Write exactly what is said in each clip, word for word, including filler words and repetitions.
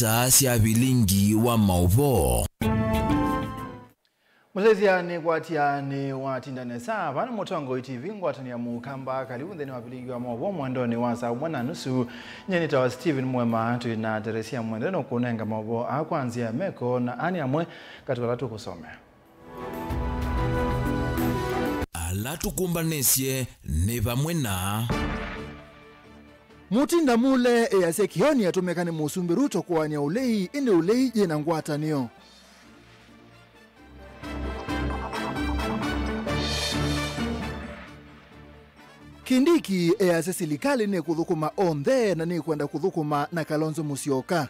Taa sya vilingi wa maũvoo. Mũsyaĩĩsya nĩkwatya nĩwatinda nesa. Vaa nĩ Mũtongoi T V, ngwatanĩo ya Mũkamba. Kalivu nthĩnĩ wa vilingi wa maũvoo mwendonĩ wa saa ũmwe na nusu. Nyie nĩtawa Stephen Mwema. Twĩ na Teresia Mwende nũkũnenga maũvoo aa kwa nzĩa ya meko, na aa nĩ amwe katĩ wa ala tũkũsomea. Ala tũkũmbanĩsye nĩ vamwe na. Mũtinda Mũle easya Kĩoni atũmĩka nĩ Mũsumbĩ Ruto kũaany'a ũlei, ĩndĩ ũlei yĩna ngwatanĩo. Kindiki easya silikalĩ nĩkũthũkũma onthe na nĩkwenda kũthũkũma na Kalonzo Musyoka.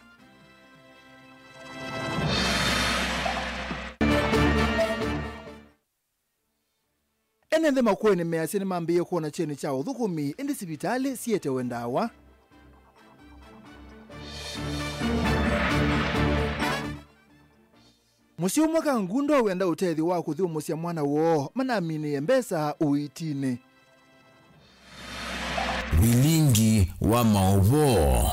Ene nthĩ Makueni measya nĩmambĩĩe kwona kyeni kya ũthũkũmi, ĩndĩ sivitalĩ sietewe ndawa. Mũsyĩ ũmwe Kangundo wenda ũtethyo wa kũthyũmũsya mwana woo manaminĩe mbesa ũiitinĩ. Vilingi wa maũvoo.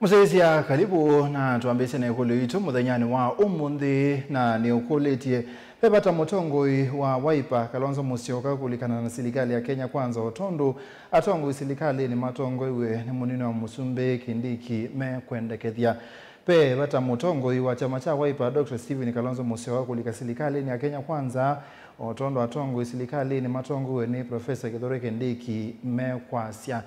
Mũsyaĩĩsya, kalivu, na twambĩĩsye na ĩkũlyo yitũ mũthenyanĩ wa ũmũnthĩ, na nĩũkũlĩtye, ve vata mũtongoi wa Wiper, Kalonzo Musyoka, kũlikana na silikalĩ ya Kenya Kwanza, o tondũ atongoi silikalĩnĩ matongoew'e nĩ mũnini wa mũsumbĩ Kindiki mekwendekethya? Ve vata mũtongoi wa kyama kya Wiper, Doctor Stephen Kalonzo Musyoka, kũlika silikalĩnĩ ya Kenya Kwanza, o tondũ atongoi silikalĩnĩ matongoew'e nĩ Professor Kithure Kindiki mekwasya?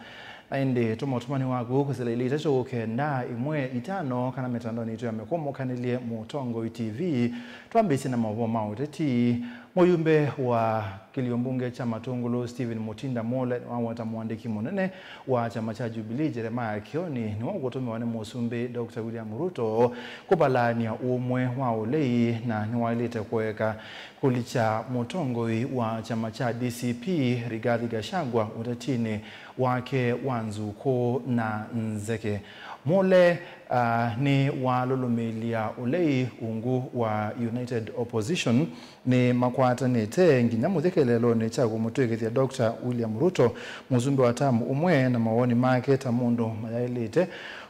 Na ĩndĩ tũma ũtũmani waku kwĩsĩla ilĩ itatũ kenda ĩmwe itano, kana mĩtandaonĩ yitũ ya mĩkũmũkanĩlye Mũtongoi T V. Twambĩĩsye na maũvoo ma ũteti. Mũyumbe wa kĩlio mbunge kya Matũngũlũ, Stephen Mũtinda Mũle, nĩwaweta mũandĩki mũnene wa kyama kya Jubilee, Jeremiah Kĩoni, nĩwe ũkũtũmĩwa nĩ Mũsumbĩ Doctor William Ruto kũvalaany'a ũmwe wa ũlei, na nĩwaĩlĩte kũeka kũlikya mũtongoi wa kyama kya D C P, Rigathi Gachagua, ũtetinĩ wake wa nzukũ na nzeke. Mũle, ah, nĩwalũlũmĩĩlya ũlei ungu wa United Opposition nĩmakwatanĩte nginya mũthya kĩeleelonĩ kya kũmũtw'ĩkĩthya Doctor William Ruto, mũsumbĩ wa tamu ũmwe, na mawoni make ta mũndũ mayaĩlĩte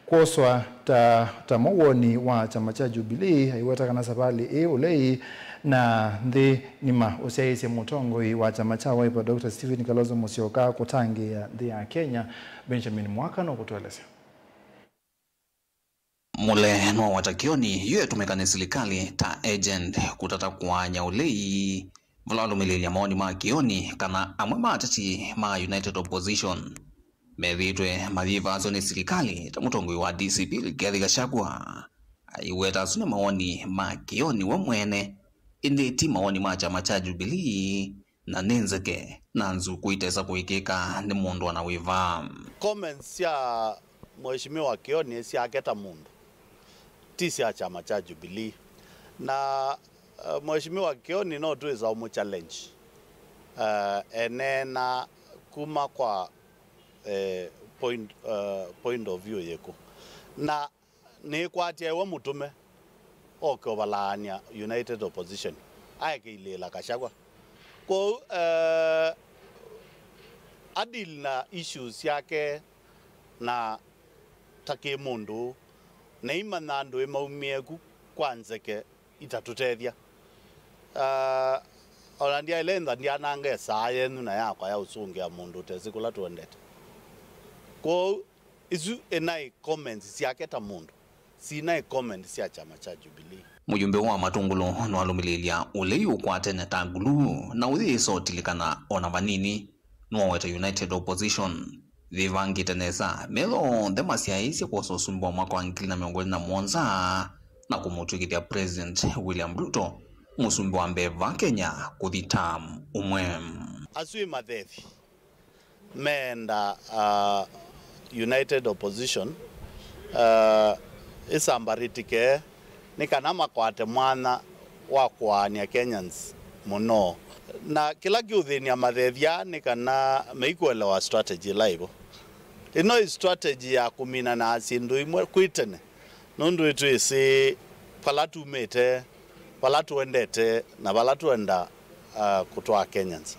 kwoswa ta, ta mawoni wa kyama kya Jubilee, aiweta kana savalĩ ĩ ũlei na nthĩ ng'ima ũsyaĩĩsye mũtongoi wa kyama kya Wiper, Doctor Stephen Kalonzo Musyoka, kũtangĩĩa nthĩ ya Kenya. Benjamin Mwaka nũkũtũelesya. Mũle nĩwaweta Kĩoni yu etũmĩka nĩ silikalĩ ta agent kũtata kũaany'a ũlei, vala walũmĩlĩĩlya mawoni ma Kĩoni kana amwe ma ateti ma United Opposition methĩĩtwe mayĩvaasw'a nĩ silikalĩ ta mũtongoi wa D C P Rigathi Gachagua. Aiweta asu nĩ mawoni ma Kĩoni we mwene, ĩndĩ ti mawoni ma kyama kya Jubilee, na nĩ nzeke na nzukũ itesa kũĩkĩĩka nĩ mũndũ ana wĩva. Comments sya Mheshimiwa Kĩoni syake ta mũndũ, ti sya kyama kya Jubilee. Na, eh, Mheshimiwa Kĩoni no twĩsa ũmũ challenge, eh, eneena kuma kwa, eh, point, eh, point of view yĩkũ. Na nĩkwatya we mũtũme oke ũvalaany'a United Opposition, aeke ilĩĩla Gachagua. Kwoou, eh, adeal na issues syake na ta kĩmũndũ, na imanya andũ ĩmaumie ku kwa nzeke itatũtethya. Ah, ona ndyaĩle ntha ndyanange saa yenyu na yakwa ya ũsũngĩa mũndũ ũtesĩ kũla tũendete. Kwoou, isu inaĩ comments syake ta mũndũ, sinaĩ comments sya kyama kya Jubilee. Mũyumbe wa Matũngũlũ nĩwalũmĩlĩĩlya ũlei ũkwatene ta nguluu na ũyĩsa ũtilikana ona vanini. Nĩwaweta United Opposition yĩvangĩte nesa, metho onthe masyaĩĩsye kwosa ũsumbĩ wa mwaka wa ngili na mĩongo ĩlĩ na mũonza na kũmũtw'ĩkĩthya President William Ruto mũsumbĩ wa mbee va Kenya kũthi term ũmwe. Asu ĩ mathethi meenda, uh, United Opposition, uh, ĩsambarĩtĩke nĩ kana makwate mwanya wa kũaany'a Kenyans mũno. Na kĩla kĩũthĩny'a mathethi aa nĩ kana meikũelewa strategy ĩla ĩvo. Ĩno ĩ strategy ya kũminana syĩndũ imwe kwĩ tene, nũndũ ĩtwĩsĩ vala tumĩte, vala tũendete, na vala tũenda, uh, kũtwaa Kenyans.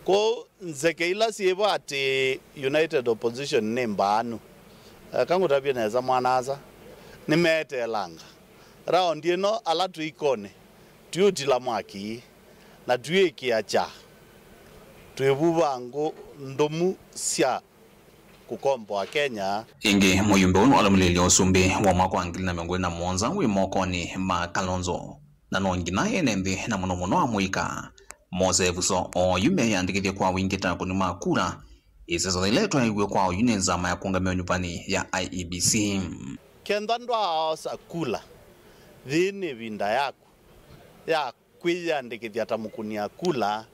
Kwoou nzeke ila syĩvo atĩ United Opposition nĩ mbaanu, eka ngũtavye nesa mwana-a-asa, nĩmeeteelanga. Raundi ĩno ala twĩ ikonĩ, twiũtila mwaki na twiĩkĩa kya, twĩvuva ngũ ndũmu sya kũkomboa Kenya. Ĩngĩ, mũyumbe ũũ nũalũmĩlĩlye ũsumbĩ wa mwaka wa ngili na mĩongo ĩlĩ na mũonza wĩ mokonĩ ma Kalonzo, na no nginya ene nthĩ na mũno mũno amũika mose ĩvuso oyu meyĩandĩkĩthye kwa wingĩ ta akũni ma kura, ĩseso yĩla ĩtwaĩw'e kwa oyu nĩ nzama ya kũũngamĩa ũnyuvani ya I E B C. Kenda ndwaaosa kula, yĩĩ nĩ ĩvinda yaku ya kwĩyĩandĩkĩthya ta mũkũnia kula,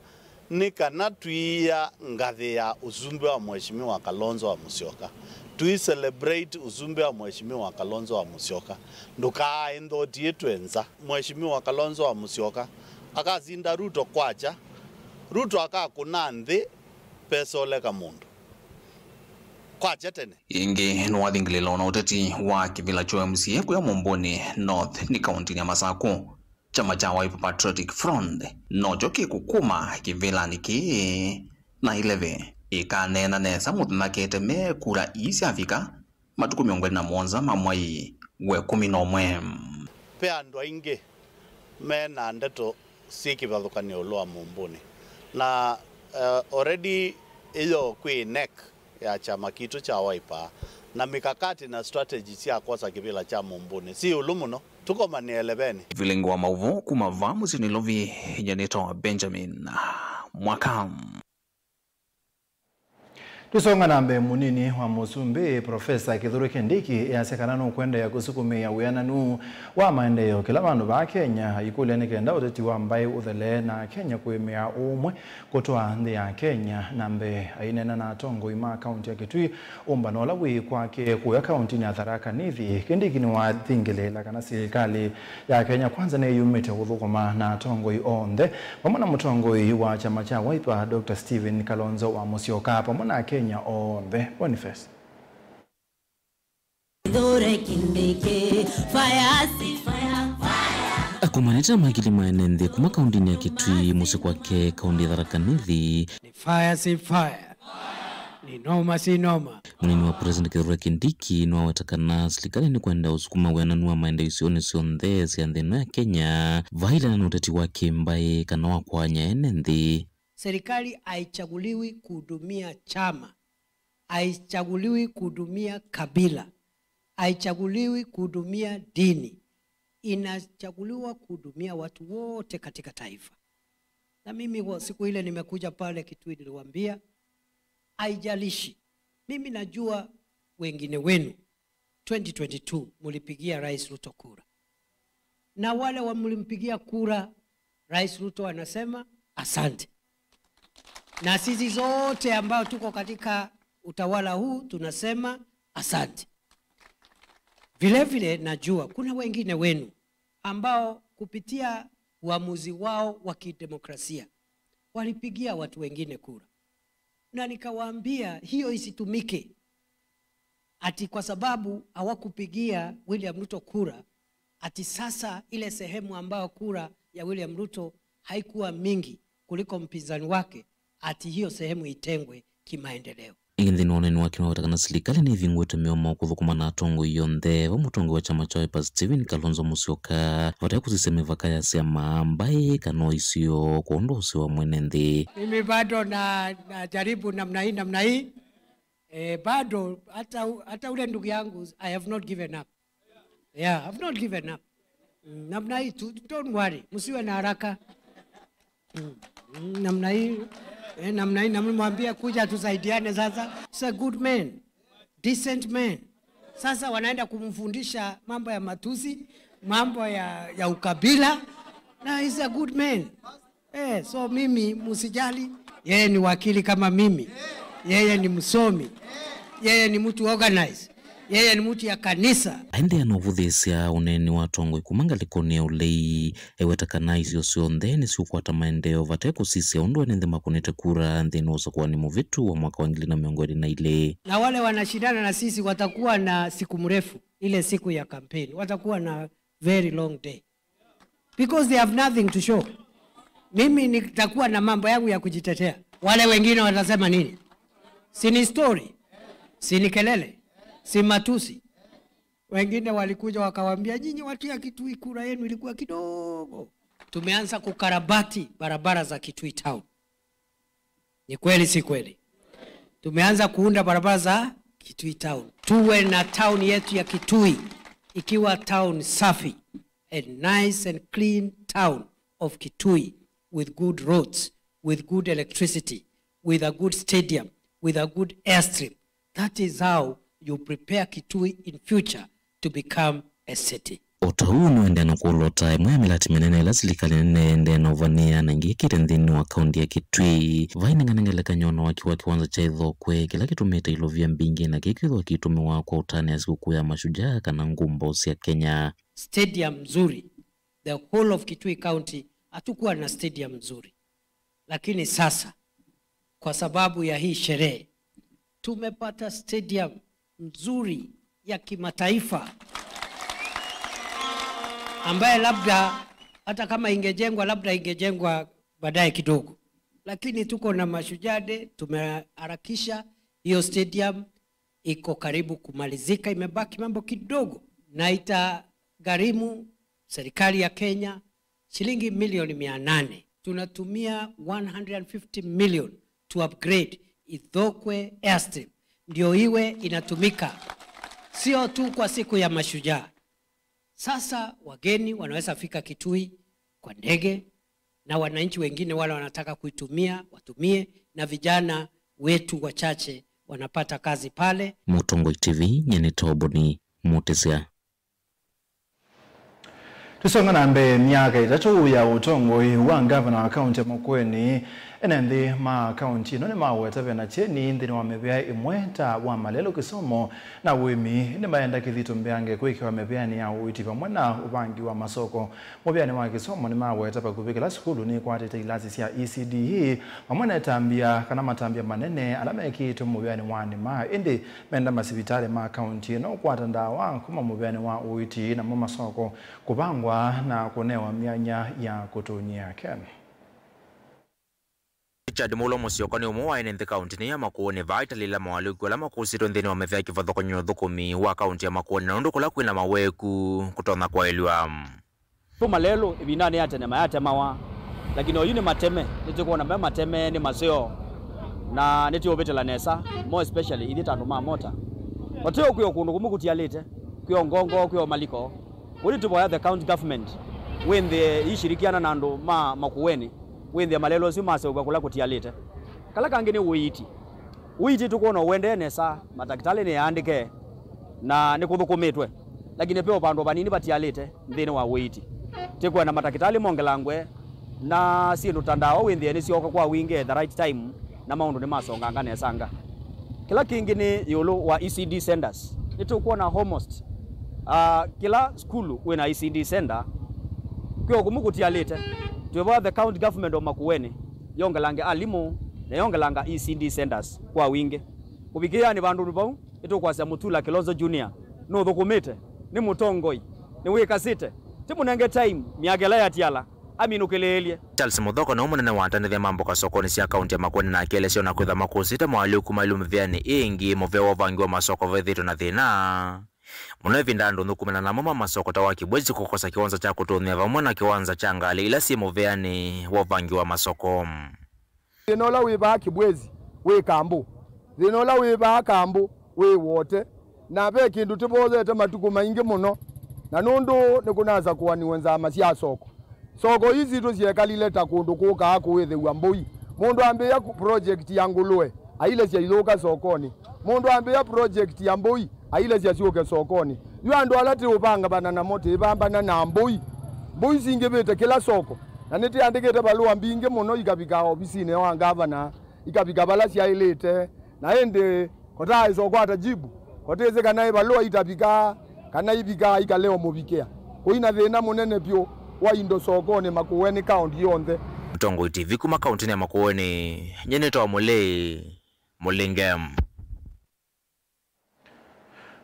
nĩ kana tũiĩa ngathĩ ya ũsumbĩ wa Mheshimiwa Kalonzo wa Musyoka, tũi celebrate ũsumbĩ wa Mheshimiwa Kalonzo wa Musyoka. Ndũkaae nthoti ĩtwe nza. Mheshimiwa Kalonzo wa Musyoka akasinda Ruto kwakya, Ruto akakũna nthĩ, pesole kamũndũ kwakya tene. Ĩngĩ nĩwathingĩlĩla ona ũteti wa kĩvĩla kya M C A kũya Mũmbũnĩ North nĩ kaũntĩnĩ ya Masakũ. Kyama kya Wiper Patriotic Front nokyo kĩkũkuma kĩvĩlanĩ kĩĩ, na ĩleve ĩkaneena nesa mũthenya kete me kura ii syavika matukũ mĩongo ĩlĩ na mũonza ma mwai wa ĩkũmi na ũmwe. Ve andũ aingĩ me na ndeto syĩ kĩvathũkany'o ĩũlũ wa Mũmbũnĩ, na, eh, already ĩyo kwĩ NEC ya kyama kitũ kya Wiper, na mikakati na strategy sya kwosa kĩvĩla kya Mũmbũnĩ syĩ ĩũlũ mũno. Tũkomanĩe ĩlevenĩ. Vilingi wa maũvoo kuma vaa mũsyĩ Nairobi, nyie nĩtawa Benjamin Mwaka. Tũsonga na mbee, mũnini wa mũsumbĩ, Profesa Kithure Kindiki, easya kana nũkwendeea kũsukumĩa wĩananu wa maendeeo kĩla vandũ vaa Kenya, aikũlya nĩ kenda ũteti wa mbaĩ ũthele na Kenya kũĩmĩa ũmwe kũtwaa nthĩ ya Kenya na mbee. Aineena na atongoi ma kaunti ya Kitui, ũmbano ũla wĩ kwake kũya kauntinĩ ya Tharaka Nithi, Kindiki nĩwathingĩlĩĩla kana silikalĩ ya Kenya Kwanza nĩyumĩte kũthũkũma na atongoi onthe, vamwe na mũtongoi wa kyama kya Wiper, Doctor Stephen Kalonzo wa Musyoka, vamwe na Akenya onthe. Boniface. Kithure Kindiki, fire, si fire, fire. Akomanĩte makili ma ene nthĩ kuma kauntinĩ ya Kitui, mũsyĩ kwake, kaunti ya Tharaka Nithi. Ni fire, si fire. Ni noma, si noma. Mũnini wa President Kithure Kindiki nĩwaweta kana silikalĩ nĩkwenda ũsukuma wĩananu wa maendeeo isionĩ syonthe sya nthĩ ĩno ya Kenya, vailana na ũteti wa kĩmbaĩ kana wa kwanya ene nthĩ. Serikali haichaguliwi kuhudumia chama, haichaguliwi kuhudumia kabila, haichaguliwi kuhudumia dini, inachaguliwa kuhudumia watu wote katika taifa. Na mimi wa-, siku ile nimekuja pale Kitui niliwaambia, haijalishi, mimi najua wengine wenu twenty twenty-two mulipigia Rais Ruto kura. Na wale wa mlimpigia kura, Rais Ruto anasema asante. Na sisi zote ambao tuko katika utawala huu tunasema asante. Vile vile najua kuna wengine wenu ambao kupitia uamuzi wao wa kidemokrasia walipigia watu wengine kura. Na nikawaambia hiyo isitumike ati kwa sababu hawakupigia William Ruto kura, ati sasa ile sehemu ambayo kura ya William Ruto haikuwa mingi kuliko mpinzani wake, ati hiyo sehemu itengwe kimaendeleo. Ĩngĩ nthĩnĩ wa ũneeni wake nĩwaweta kana silikalĩ nĩvingũĩte mĩomo kũthũkũma na atongoi onthe, vamwe mũtongoi wa kyama kya Wiper Stephen Kalonzo Musyoka, vate kũsisya mĩvaka ya syama, mbaĩ, kana o isio, kwondũ ũseo wa mwene nthĩ. Mimi bado na, najaribu namna hii, namna hii. Eh, bado hata u-, hata ule ndugu yangu, I have not given up. Yeah, I've not given up. Mm, namna hii tu, don't worry, msiwe na haraka. Mm, mm, namna hii, eh, namna hii, namwambia kuja tusaidiane sasa. He's a good man, decent man. Sasa wanaenda kumfundisha mambo ya matusi, mambo ya, ya ukabila. Na he's a good man. Eh, so mimi msijali, yeye ni wakili kama mimi, yeye ni msomi, yeye ni mtu organized, yeye ni mtu ya kanisa. Aendeea na ũvũthĩĩsya ũneeni wa atongoi kuma ngalĩkonĩ ya ũlei, eweta kana isio syonthe nĩsiũkwata maendeeo vate kũsisya ũndũ ene nthĩ makũnĩte kura nthĩnĩ wa ũsakũani mũvĩtu wa mwaka wa ngili na mĩongo ĩlĩ na ilĩ. Na wale wanashindana na sisi watakuwa na siku mrefu, ile siku ya kampeni, watakuwa na very long day. Because they have nothing to show. Mimi nitakuwa na mambo yangu ya kujitetea. Wale wengine watasema nini? Si ni story? Si ni kelele? Si matusi? Wengine walikuja wakawaambia, "Nyinyi watu ya Kitui, kura yenu ilikuwa kidogo." Tumeanza kukarabati barabara za Kitui town. Ni kweli, si kweli? Tumeanza kuunda barabara za Kitui town. Tuwe na town yetu ya Kitui ikiwa town safi, a nice and clean town of Kitui, with good roads, with good electricity, with a good stadium, with a good airstrip. That is how you prepare Kitui in future to become a city. O ta ũu nĩũendee na kũlota ĩmwe ya mĩlati mĩnene ĩla silikalĩ nene ĩendee na ũvanĩĩa na ĩngĩ ĩkĩte nthĩnĩ wa kaũntĩ ya Kitui. Vai nengane ngelekany'o na waki wa kĩwanza kya Ithokwe, kĩla kĩtũmĩte ilovia mbingĩ na kĩkwĩthwa kĩitũmĩwa kwa ũtanĩa sikũkũ ya Mashujaa kana ngumbo sya Kenya. Stadium nzuri. The whole of Kitui County hatukuwa na stadium nzuri. Lakini sasa, kwa sababu ya hii sherehe, tumepata stadium nzuri ya kimataifa ambaye labda hata kama ingejengwa, labda ingejengwa baadaye kidogo. Lakini tuko na Mashujaa Day, tumeharakisha hiyo stadium, iko karibu kumalizika, imebaki mambo kidogo, na itagharimu serikali ya Kenya shilingi milioni mia nane. Tunatumia one hundred fifty million to upgrade Ithokwe Airstrip, ndio iwe inatumika sio tu kwa siku ya Mashujaa. Sasa wageni wanaweza fika Kitui kwa ndege, na wananchi wengine wale wanataka kuitumia, watumie, na vijana wetu wachache wanapata kazi pale. Mũtongoi T V, nyie nĩ Toboni Mũtĩsya. Tũsonga na mbee, myaka ĩtatũ ya ũtongoi wa ngavana wa kaunti ya Makueni, ene nthĩ ma kaunti ĩno nĩmaweta vena kyeni nthĩnĩ wa mĩvĩa ĩmwe ta wa malelũ, kĩsomo na ũĩmi, nĩmaenda kĩthito mbeange kwĩkĩwa mĩvĩanĩ ya ũiiti vamwe na ũvangi wa masoko. Mũvĩanĩ wa kĩsomo nĩmaweta vakuvĩ kĩla sukulu nĩkwatĩte ilasi sya E C D E vamwe na ĩtambya kana matambya manene ala mekĩĩtwe mũvĩanĩ wa nĩma, ĩndĩ menda masivitalĩ ma kaunti ĩno kũkwata ndawa kuma mũvĩanĩ wa ũiiti, namo masoko kũvangwa na kũnewa myanya ya kũtũnyĩa. Ken. Richard Mulo Musyoka nĩ ũmwe wa ene nthĩ kauntinĩ ya Makueni, vaa aitalĩĩla moalyũku ala makũsĩtwe nthĩnĩ wa mĩvĩa ya kĩvathũkany'o na ũthũkũmi wa kaunti ya Makueni na ũndũ kũla kwĩna maweku kũtonya kwaĩlw'a. Tũ malelũ ĩvindanĩ ya tene mayatemawa, lakini oyu nĩ mateme, nĩtũkwona me mateme, nĩ maseo, na nĩtũũvĩtĩla nesa, more especially ithyĩ ta andũ ma mota. Vateo kwĩ o kũndũ kũmwe kũtialĩte, kwĩ o Ngongo, kwĩ o Maliko. Ũu nĩtũvoya the county government wĩnthĩe ishirikiana na andũ ma Makueni, wĩnthĩe malelũ asu maseũvw'a kũla kũtialĩte. Kala kangĩ nĩ ũiiti. Ũiiti tũkwona ũendee nesa, matakĩtalĩ nĩ aandĩke na nĩkũthũkũmĩtwe, lakini ve o vandũ vanini vatialĩte nthĩnĩ wa ũiiti. Tĩkwenda matakĩtalĩ mongelangwe na syĩndũ ta ndawa wĩnthĩe nĩsyooka kwa wingĩ at the right time, na maũndũ nĩmasonganga nesanga. Kĩla kĩngĩ nĩ ĩũlũ wa E C D centers. Nĩtũkwona almost, ah, kĩla sukulu wĩna E C D center, kwĩ o kũmwe kũtialĩte. Twĩvoya the county government of Makueni yongelange alimũ na yongelanga E C D centers kwa wingĩ. Kũvikĩĩanĩ vandũnĩ vau, nĩtũkwasya Mutula Kilonzo Junior nũthũkũmĩte, nĩ mũtongoi, nĩwĩkasĩte. Tĩmũnenge time, myaka ĩla yatiala, aminũkĩlĩĩlye. Charles Muthoko nĩwe mũnene wa atanĩthya ma mboka sokonĩ sya kaunti ya Makueni, nake aelesya o na kwĩtha makũsĩte moalyũku maĩlu mĩvĩanĩ ĩngĩ, mũvĩa wa ũvangi wa masoko vethĩĩtwe na thĩna mũno ĩvinda andũ nthũkũmĩla namo ma masoko ta wa Kibwezi kũkosa kĩwanza kya kũtũnĩa vamwe na kĩwanza kya ngalĩ ila syĩ mũvĩanĩ wa ũvangi wa masoko. Thĩna ũla wĩ vaa Kibwezi wĩ Kambũ. Thĩna ũla wĩ vaa Kambũ wĩ Wote. Na ve kĩndũ tũvoyete matukũ maingĩ mũno, na nũndũ nĩkũnasakũanĩwe nzama sya soko. Soko ii sitũ syekalile ta kũndũ kũkaa kũĩthĩw'a mbũi. Mũndũ ambĩĩa ku-, project ya ngũlũe, ailesya ithũka sokonĩ. Mũndũ ambĩĩa project ya mbũi, ailesya syũke sokonĩ. Yu andũ ala tĩũvangavana namo tĩvambana na mbũi. Mbũi singĩvĩte kĩla soko, na nĩtĩandĩkĩte valũa mbingĩ mũno ikavika ovisinĩ wa ngavana, ikavika vala syaĩlĩte, na ĩndĩ kũtaaĩsa ũkwata jibu, kũtĩsĩ kana ĩvalũa itavika, kana ivika ikalea ũmũvikĩa. Kũina thĩna mũnene vyũ wa indo sokonĩ Makueni kaũnti yonthe. Mũtongoi T V kuma kaũntinĩ ya Makueni, nyie nĩtawa Mũlĩi Mũlinge.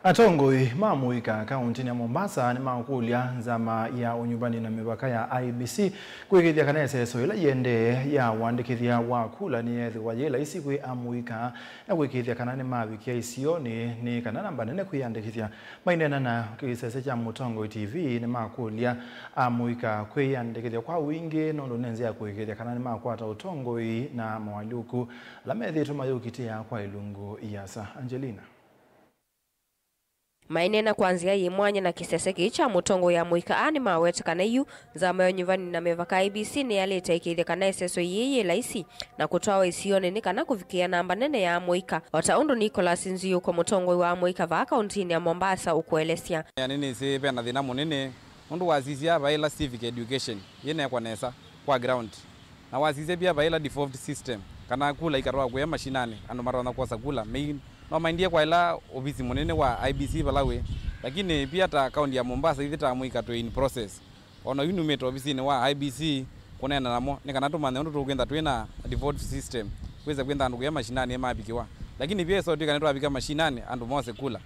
Atongoi ma mũika kaũntĩnĩ ya Mombasa nĩmakũlya nzama ya ũnyuvani na mĩvaka ya I E B C kũĩkĩĩthya kana ĩseso ĩla yĩendee ya ũandĩkĩthya wa kula nĩyeethĩwa yĩ laisi kwĩ amũika na kũĩkĩĩthya kana nĩmavikĩa isionĩ nĩ kana namba nene kwĩyandĩkĩthya. Maineena na kĩsese kya Mũtongoi T V, nĩmakũlya amũika kwĩyandĩkĩthya kwa wingĩ nũndũ nĩ nzĩa ya kũĩkĩĩthya kana nĩmakwata ũtongoi na moalyũku ala methĩĩtwe mayũkitĩa kwa ilungu iasa. Angelina. Maineena kwa nzĩa yĩ mwanya na kĩsese kĩĩ kya Mũtongoi, amũika aa nĩmawete kana yu nzama ya ũnyuvani na mĩvaka I E B C nĩyalĩte ĩkĩĩthye kana ĩseso yĩĩ yĩ laisi na kũtwawa isionĩ nĩ kana kũvikĩa namba nene ya amũika, o ta ũndũ Nicholas Nziuko, mũtongoi wa amũika vaa kaũntĩnĩ ya Mombasa, ũkũelesya. Nĩnĩsĩ ve na thĩna mũnene nũndũ wasisya vaĩla civic education yĩnekwa nesa kwa ground. Na wasisya pia vaĩla devolved system, kana kula ikatwawa kũya mashinani, andũ matonya kwosa kula. Mei-, no maendie kwa ĩla ovisi mũnene wa I E B C vala wĩ. Lakini pia ta kaunti ya Mombasa, ithyĩ ta amũika twĩ in process. O na yu numĩte ovisinĩ wa I E B C kũneena namo, nĩ kana tũmanye ũndũ tũkwĩtha twĩ na devolved system, kwĩsa kwĩtha andũ kũya mashinani mavikĩwa. Lakini pia ĩsotw'ĩka nĩtwavika mashinani, andũ mose kula.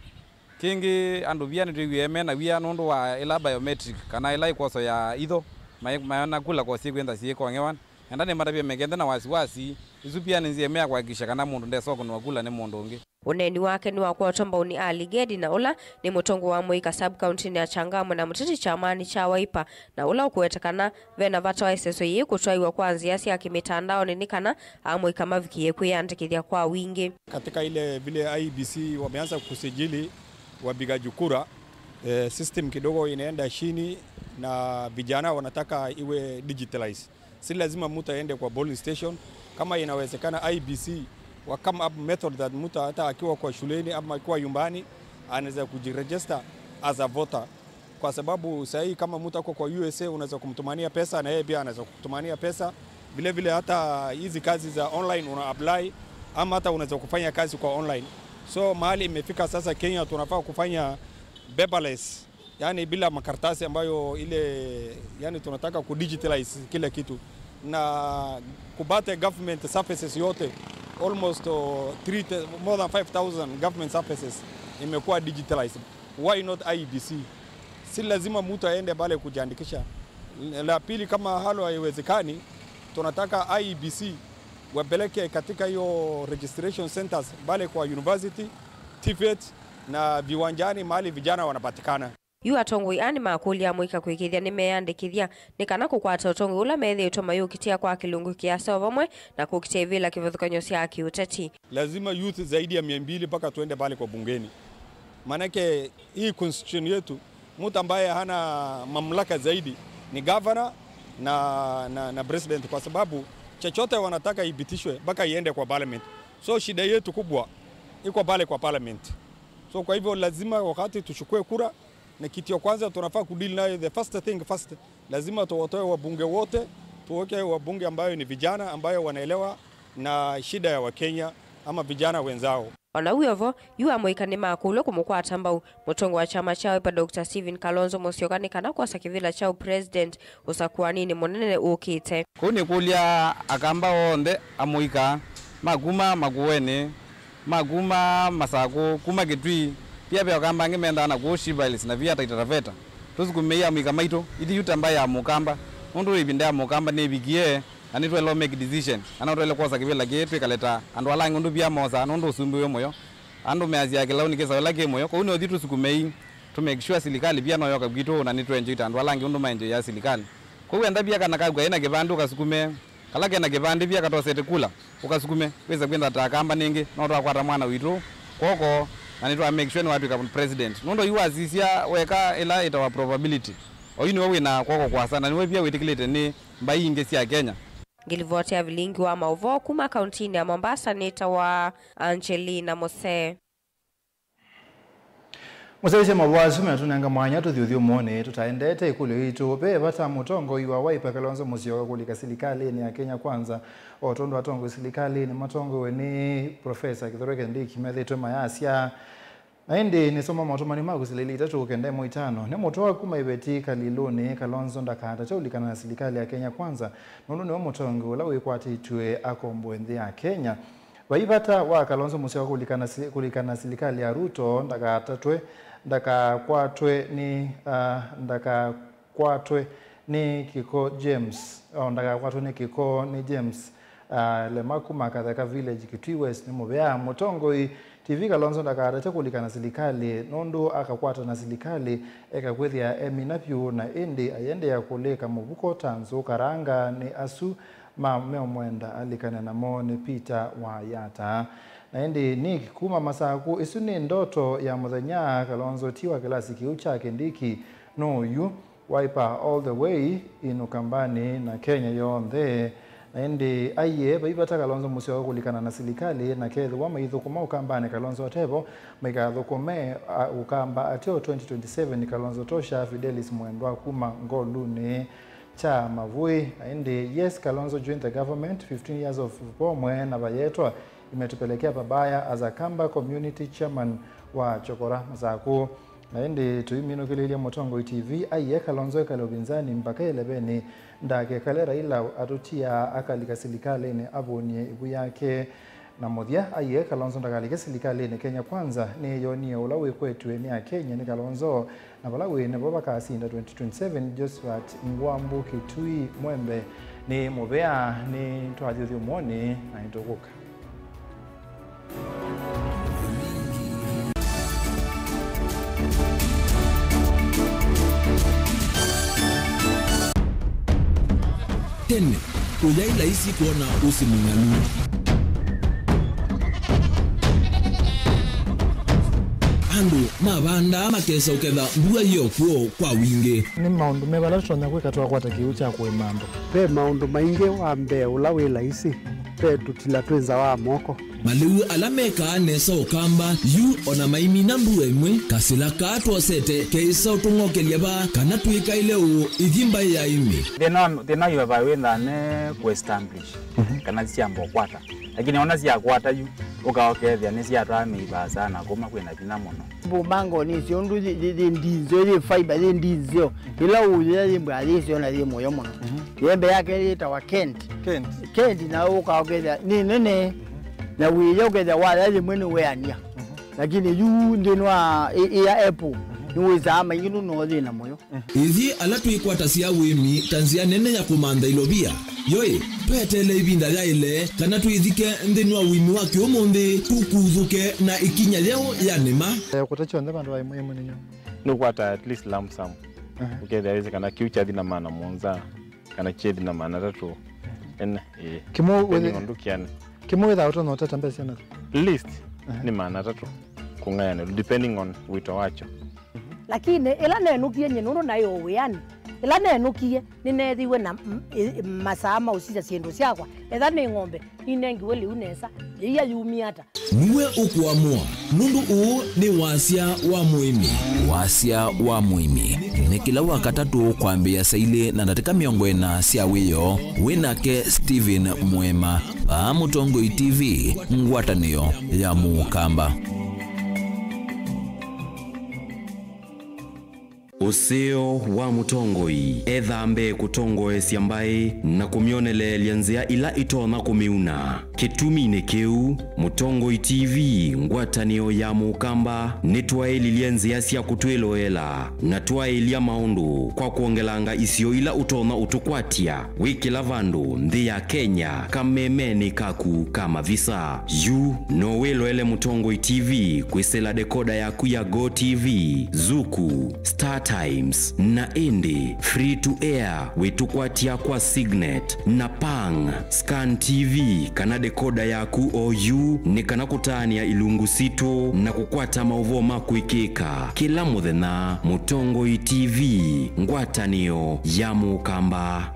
Kĩngĩ, andũ via nĩtwĩwie me na wia nũndũ wa ĩla biometric, kana ĩla ĩkwoso ya itho, mai-, mayona kula kosi kwĩtha syĩkong'ewa. Enda nĩmatavye mekenthe na wasiwasi, ĩsu pia nĩ nzĩa ĩmwe ya kũhakikisha kana mũndũ ndesokũnĩwa kula nĩ mũndũ ũngĩ. Ũneeni wake nĩwakwatwa mbau nĩ Ali Gedi, na ũla nĩ mũtongoi wa amũika sub-kauntinĩ ya Changamwe na mũteti kyamanĩ kya Wiper, na ũla ũkũweta kana ve na vata wa ĩseso yĩĩ kũtwaĩwa kwa nzĩa sya kĩmĩtandaonĩ nĩ kana amũika mavikĩe kwĩyandĩkĩthya kwa wingĩ. Katika ile vile I E B C wameanza kusajili wapigaji kura, eh, system kidogo inaenda chini na vijana wanataka iwe digitalized. Si lazima mtu aende kwa polling station. Kama inawezekana, I E B C wa come up method that mtu hata akiwa kwa shuleni ama akiwa nyumbani anaweza kujiregister as a voter, kwa sababu saa hii kama mtu ako kwa U S A unaweza kumtumania pesa na yeye pia anaweza kukutumania pesa. Vile vile hata hizi kazi za online una apply ama hata unaweza kufanya kazi kwa online. So mahali imefika sasa Kenya tunafaa kufanya paperless, yani bila makaratasi ambayo ile, yani tunataka ku digitalize kila kitu na kupata government services yote, almost, uh, three, more than five thousand government services imekuwa digitalized. Why not I E B C? Si lazima mtu aende pale kujiandikisha. La pili, kama halo haiwezekani, tunataka I E B C wapeleke katika hiyo registration centers pale kwa university, TVET na viwanjani mahali vijana wanapatikana. Yu atongoi aa nĩmakũlya amũika kũĩkĩĩthya nĩmeyandĩkĩthya nĩ kana kũkwata ũtongoi ũla methĩĩtwe mayũkitĩa kwa kĩlungu kĩasa o vamwe na kũkitĩa ivĩla kĩvathũkany'o sya kĩũteti. Lazima youth zaidi ya mia mbili mpaka tuende pale kwa bungeni. Maanake hii constitution yetu, mtu ambaye hana mamlaka zaidi ni governor na, na, na president, kwa sababu chochote wanataka ipitishwe mpaka iende kwa parliament. So shida yetu kubwa iko pale kwa parliament. So kwa hivyo lazima wakati tuchukue kura, na kitu ya kwanza tunafaa kudeal nayo, the first thing first, lazima tuwatoe wabunge wote, tuweke wabunge ambayo ni vijana, ambayo wanaelewa na shida ya Wakenya ama vijana wenzao. O na wĩ o vo, yu amũika nĩmakũlw'a kũmũkwata mbau mũtongoi wa kyama kya Wiper Doctor Stephen Kalonzo Musyoka nĩ kana kwosa kĩvĩla kya ũpresident ũsakũaninĩ mũnene ũkĩte. Kũu nĩkũlya Akamba onthe, amũika ma kuma Makueni, ma kuma Masakũ, kuma Kitui, pia ve Akamba angĩ mendaa na kũu Sheep Hills na via Taita Taveta. Tũsukumei amũika maitũ, ithyĩ yu ta mbaĩ ya Mũkamba, nũndũ ĩvinda ya Mũkamba nĩvikie, na nĩtwaĩle make decision, kana nĩtwaĩle kwosa kĩvĩla kĩĩ twĩkale ta andũ ala angĩ ũndũ via mosaa, nũndũ ũsumbĩ wĩ mũyo. Andũ measya kĩlaũ nĩ kĩsaũ ĩla kĩ mũyo, kwoou nĩũthi tũsukumei, tũ make sure silikalĩ via no yoka kwitũ, na nĩtũenjoy ta andũ ala angĩ ũndũ maenjoyaa silikalĩ. Kwoou enda via kana kaku kaĩ na kĩvandĩ ũkasukume, kala kena kĩvandĩ via katosete kula, ũkasukume, wĩsa kwĩtha ta Akamba nĩngĩ, no twakwata mwana witũ kwoko, na nĩtwa make sure nĩwatw'ĩka president. Nũndũ yu wasisya weka ĩla ĩtawa probability, oyu nĩwe wĩ na kwoko kwasa, na nĩwe via wĩtĩkĩlĩte nĩ mbaĩ ingĩ sya Kenya. Ngĩlivoti ya vilingi wa maũvoo kuma kauntinĩ ya Mombasa nĩtawa Angelina Mose. Mũsyaĩĩsya mavoo asu meatũnenga mwanya tũthi ũthyũmũonĩ tũtaendete ĩkũlyo yitũ, ve vata mũtongoi wa Wiper Kalonzo Musyoka kũlika silikalĩnĩ ya Kenya Kwanza, o tondũ atongoi silikalĩnĩ matongoew'e nĩ Profesa Kithure Kindiki methĩĩtwe mayasya. Na ĩndĩ nĩsoma motũmani ma kũsilĩlya itatũ kenda ĩmwe itano, nĩ mũtwawa kuma iveti Kalilũnĩ, Kalonzo ndakatate ũlikana na silikalĩ ya Kenya Kwanza, nũndũ nĩwe mũtongoi ũla wĩkwatĩtw'e akomboe nthĩ ya Kenya. Vai vata wa Kalonzo Musyoka kũlikana si-, kũlikana silikalĩ ya Ruto ndakatatwe, ndakakwatwe nĩ, ah, ndakakwatwe nĩ kĩko James, o, ndakakwatwe nĩ kĩko nĩ James, ah, Lema kuma Katheka Village, Kitui West, nĩ mũvea. Mũtongoi T V Kalonzo ndakatate kũlikana silikalĩ nũndũ akakwata na silikalĩ eka kwĩthĩa emina vyũ, na ĩndĩ aiendeea kũlĩka mũvuko ta nzũ karanga nĩ asu ma meũmwenda alikane namo nĩ Peter Wayata. Na ĩndĩ Nick kuma Masakũ, ĩsu nĩ ndoto ya mũthenya. Kalonzo ti wa kĩlasi kĩu kya Kindiki, no yu Wiper all the way in Ukambani na Kenya yonthe. Na ĩndĩ aiee, vai vata Kalonzo Musyoka kũlikana na silikalĩ, na kethĩwa maithũkũma Ũkambanĩ Kalonzo atevo, maikathũkũme, a, Ũkamba ateo twenty twenty-seven. Kalonzo tosha, Fidelis Mwendwa kuma Ngolunĩ kya Mavũĩ. Na ĩndĩ, yes, Kalonzo joined the government, fifteen years of vomwe na vayetwa imetupelekea pabaya as a Kamba community chairman wa Chokora, Masakũ. Na ĩndĩ tũiminũkĩlĩlya Mũtongoi T V aiee Kalonzo ekale ũvinzani mpaka ĩleveni, ndakekale Raila atũtia akalika silikalĩnĩ avũnie ĩvu yake. Na mũthya, aiee Kalonzo ndakalike silikalĩnĩ. Kenya Kwanza nĩyonie ũla wĩkwetw'e nĩ Akenya nĩ Kalonzo, na vala wĩ nĩvo vakasinda twenty twenty-seven. Josephat Ngwambu, Kitui, Mwembe, nĩ mũvea. Nĩtwathi ũthyũmũonĩ na nĩtũkũka. Tene, ũyaĩ laisi kwona ũsĩ mũng'alu. Andũ mavandaa makesa ũketha mbua yĩ o kw'o kwa wingĩ. Nĩ maũndũ meva ala tũtonya kwĩka twakwata kĩw'ũ kya kũĩma andũ? Ve maũndũ maingĩ. Wa mbee ũla wĩ laisi, ve tũtila twĩ nza wa moko. Malĩu ala mekaa nesa Ũkamba yu o na maimina mbua ĩmwe, kasĩla kaa twosete keĩsa ũtũng'okelya vaa kana twĩkaĩle ũũ ithi mbaĩ ya ĩmĩ. Thĩna wa, thĩna wa ĩvaa wĩ nthane kũ establish, mhm, kana syamba ũkwata. Lakini ona syakwata yu, ũkaokethĩa nĩsyatwaa mĩivaa sana kuma kwĩna vinya mũno. Mbumbango nĩsyo ũndũ yĩ, yĩ, yĩ ndinzeo, yĩ fiber, yĩ ndinzeo. Ĩla ũyĩa yĩ mbwa yĩseo na yĩ mũyo mũno. Mhm. Yembe yake yĩtawa Kent. Kent. Kent na ũkaokethĩa nĩ nene. Na wĩya ũkethĩa waya yĩmwe nĩ weania. Mhm. Lakini yu nthĩnĩ wa ĩ, ĩ ya apple, mhm, nĩ wĩsaa maingĩ nũno thĩna mũyo. Ithyĩ ala twĩkwatasya ũĩmi ta nzĩa nene ya kũmantha ilovia, yoĩ, tweteele ĩvinda yaĩle kana twĩthike nthĩnĩ wa ũĩmi wa kĩũmũnthĩ, tũkuthũke na ĩkinya yeũ ya nĩma. Eh, kũta kyonthe vandũ va ĩmwe ĩmwe nĩnyo. Nũkwata at least lump sum. Aha. Ũkethĩa wĩsĩ kana kĩu kyathi na maana mũonza, kana kyethi na maana atatũ. Ene, ĩĩ. Kĩmwe depending wĩthĩ-, on ndũkĩanĩ. Kĩmwe wĩthaa ũtonya ũtata mbesa syana? Least, aha, nĩ maana atatũ kũng'ayanĩlwa, depending on wĩto wakyo. Lakini ĩla nenũkie nyie nũndũ naĩ o wĩanĩ, ĩla nenũkie nĩneethiwe na m-, ĩ-, masaa ma ũsisya syĩndũ syakwa. Etha nĩ ng'ombe, ninengiwe lĩu nesa, yĩia yumie ata? Nue ũkũamũa, nũndũ ũũ nĩ wasya wa mũĩmi. Wasya wa mũĩmi nĩ kĩla Wakatatũ kwambĩĩa saa ilĩ na ndatĩka mĩongo ĩna sya wĩoo. Wĩ nake Stephen Mwema, vaa Mũtongoi T V, ngwatanĩo ya Mũkamba. Ũseo wa mũtongoi ethaa mbee kũtongoesya mbaĩ na kũmyoneleelya nzĩa ila itonya kũmĩuna. Kĩtuminĩ kĩu, Mũtongoi T V, ngwatanĩo ya Mũkamba, nĩtwaĩlilye nzĩa sya kũtwĩloela na twaĩlya maũndũ kwa kwongelanga isio ila ũtonya ũtũkwatya wĩ kĩla vandũ nthĩ ya Kenya, kamemenĩ kaku ka mavisa. Yu no wĩloele Mũtongoi T V kwĩsĩla dekoda yaku ya Go T V, Zuku, Star Times, na ĩndĩ free to air wĩtũkwatya kwa Signet na Pang. Scan T V kana dekoda yaku o yu nĩ kana kũtaanĩa ilungu sitũ na kũkwata maũvoo ma kwĩkĩka kĩla mũthenya. Mũtongoi T V, ngwatanĩo ya Mũkamba.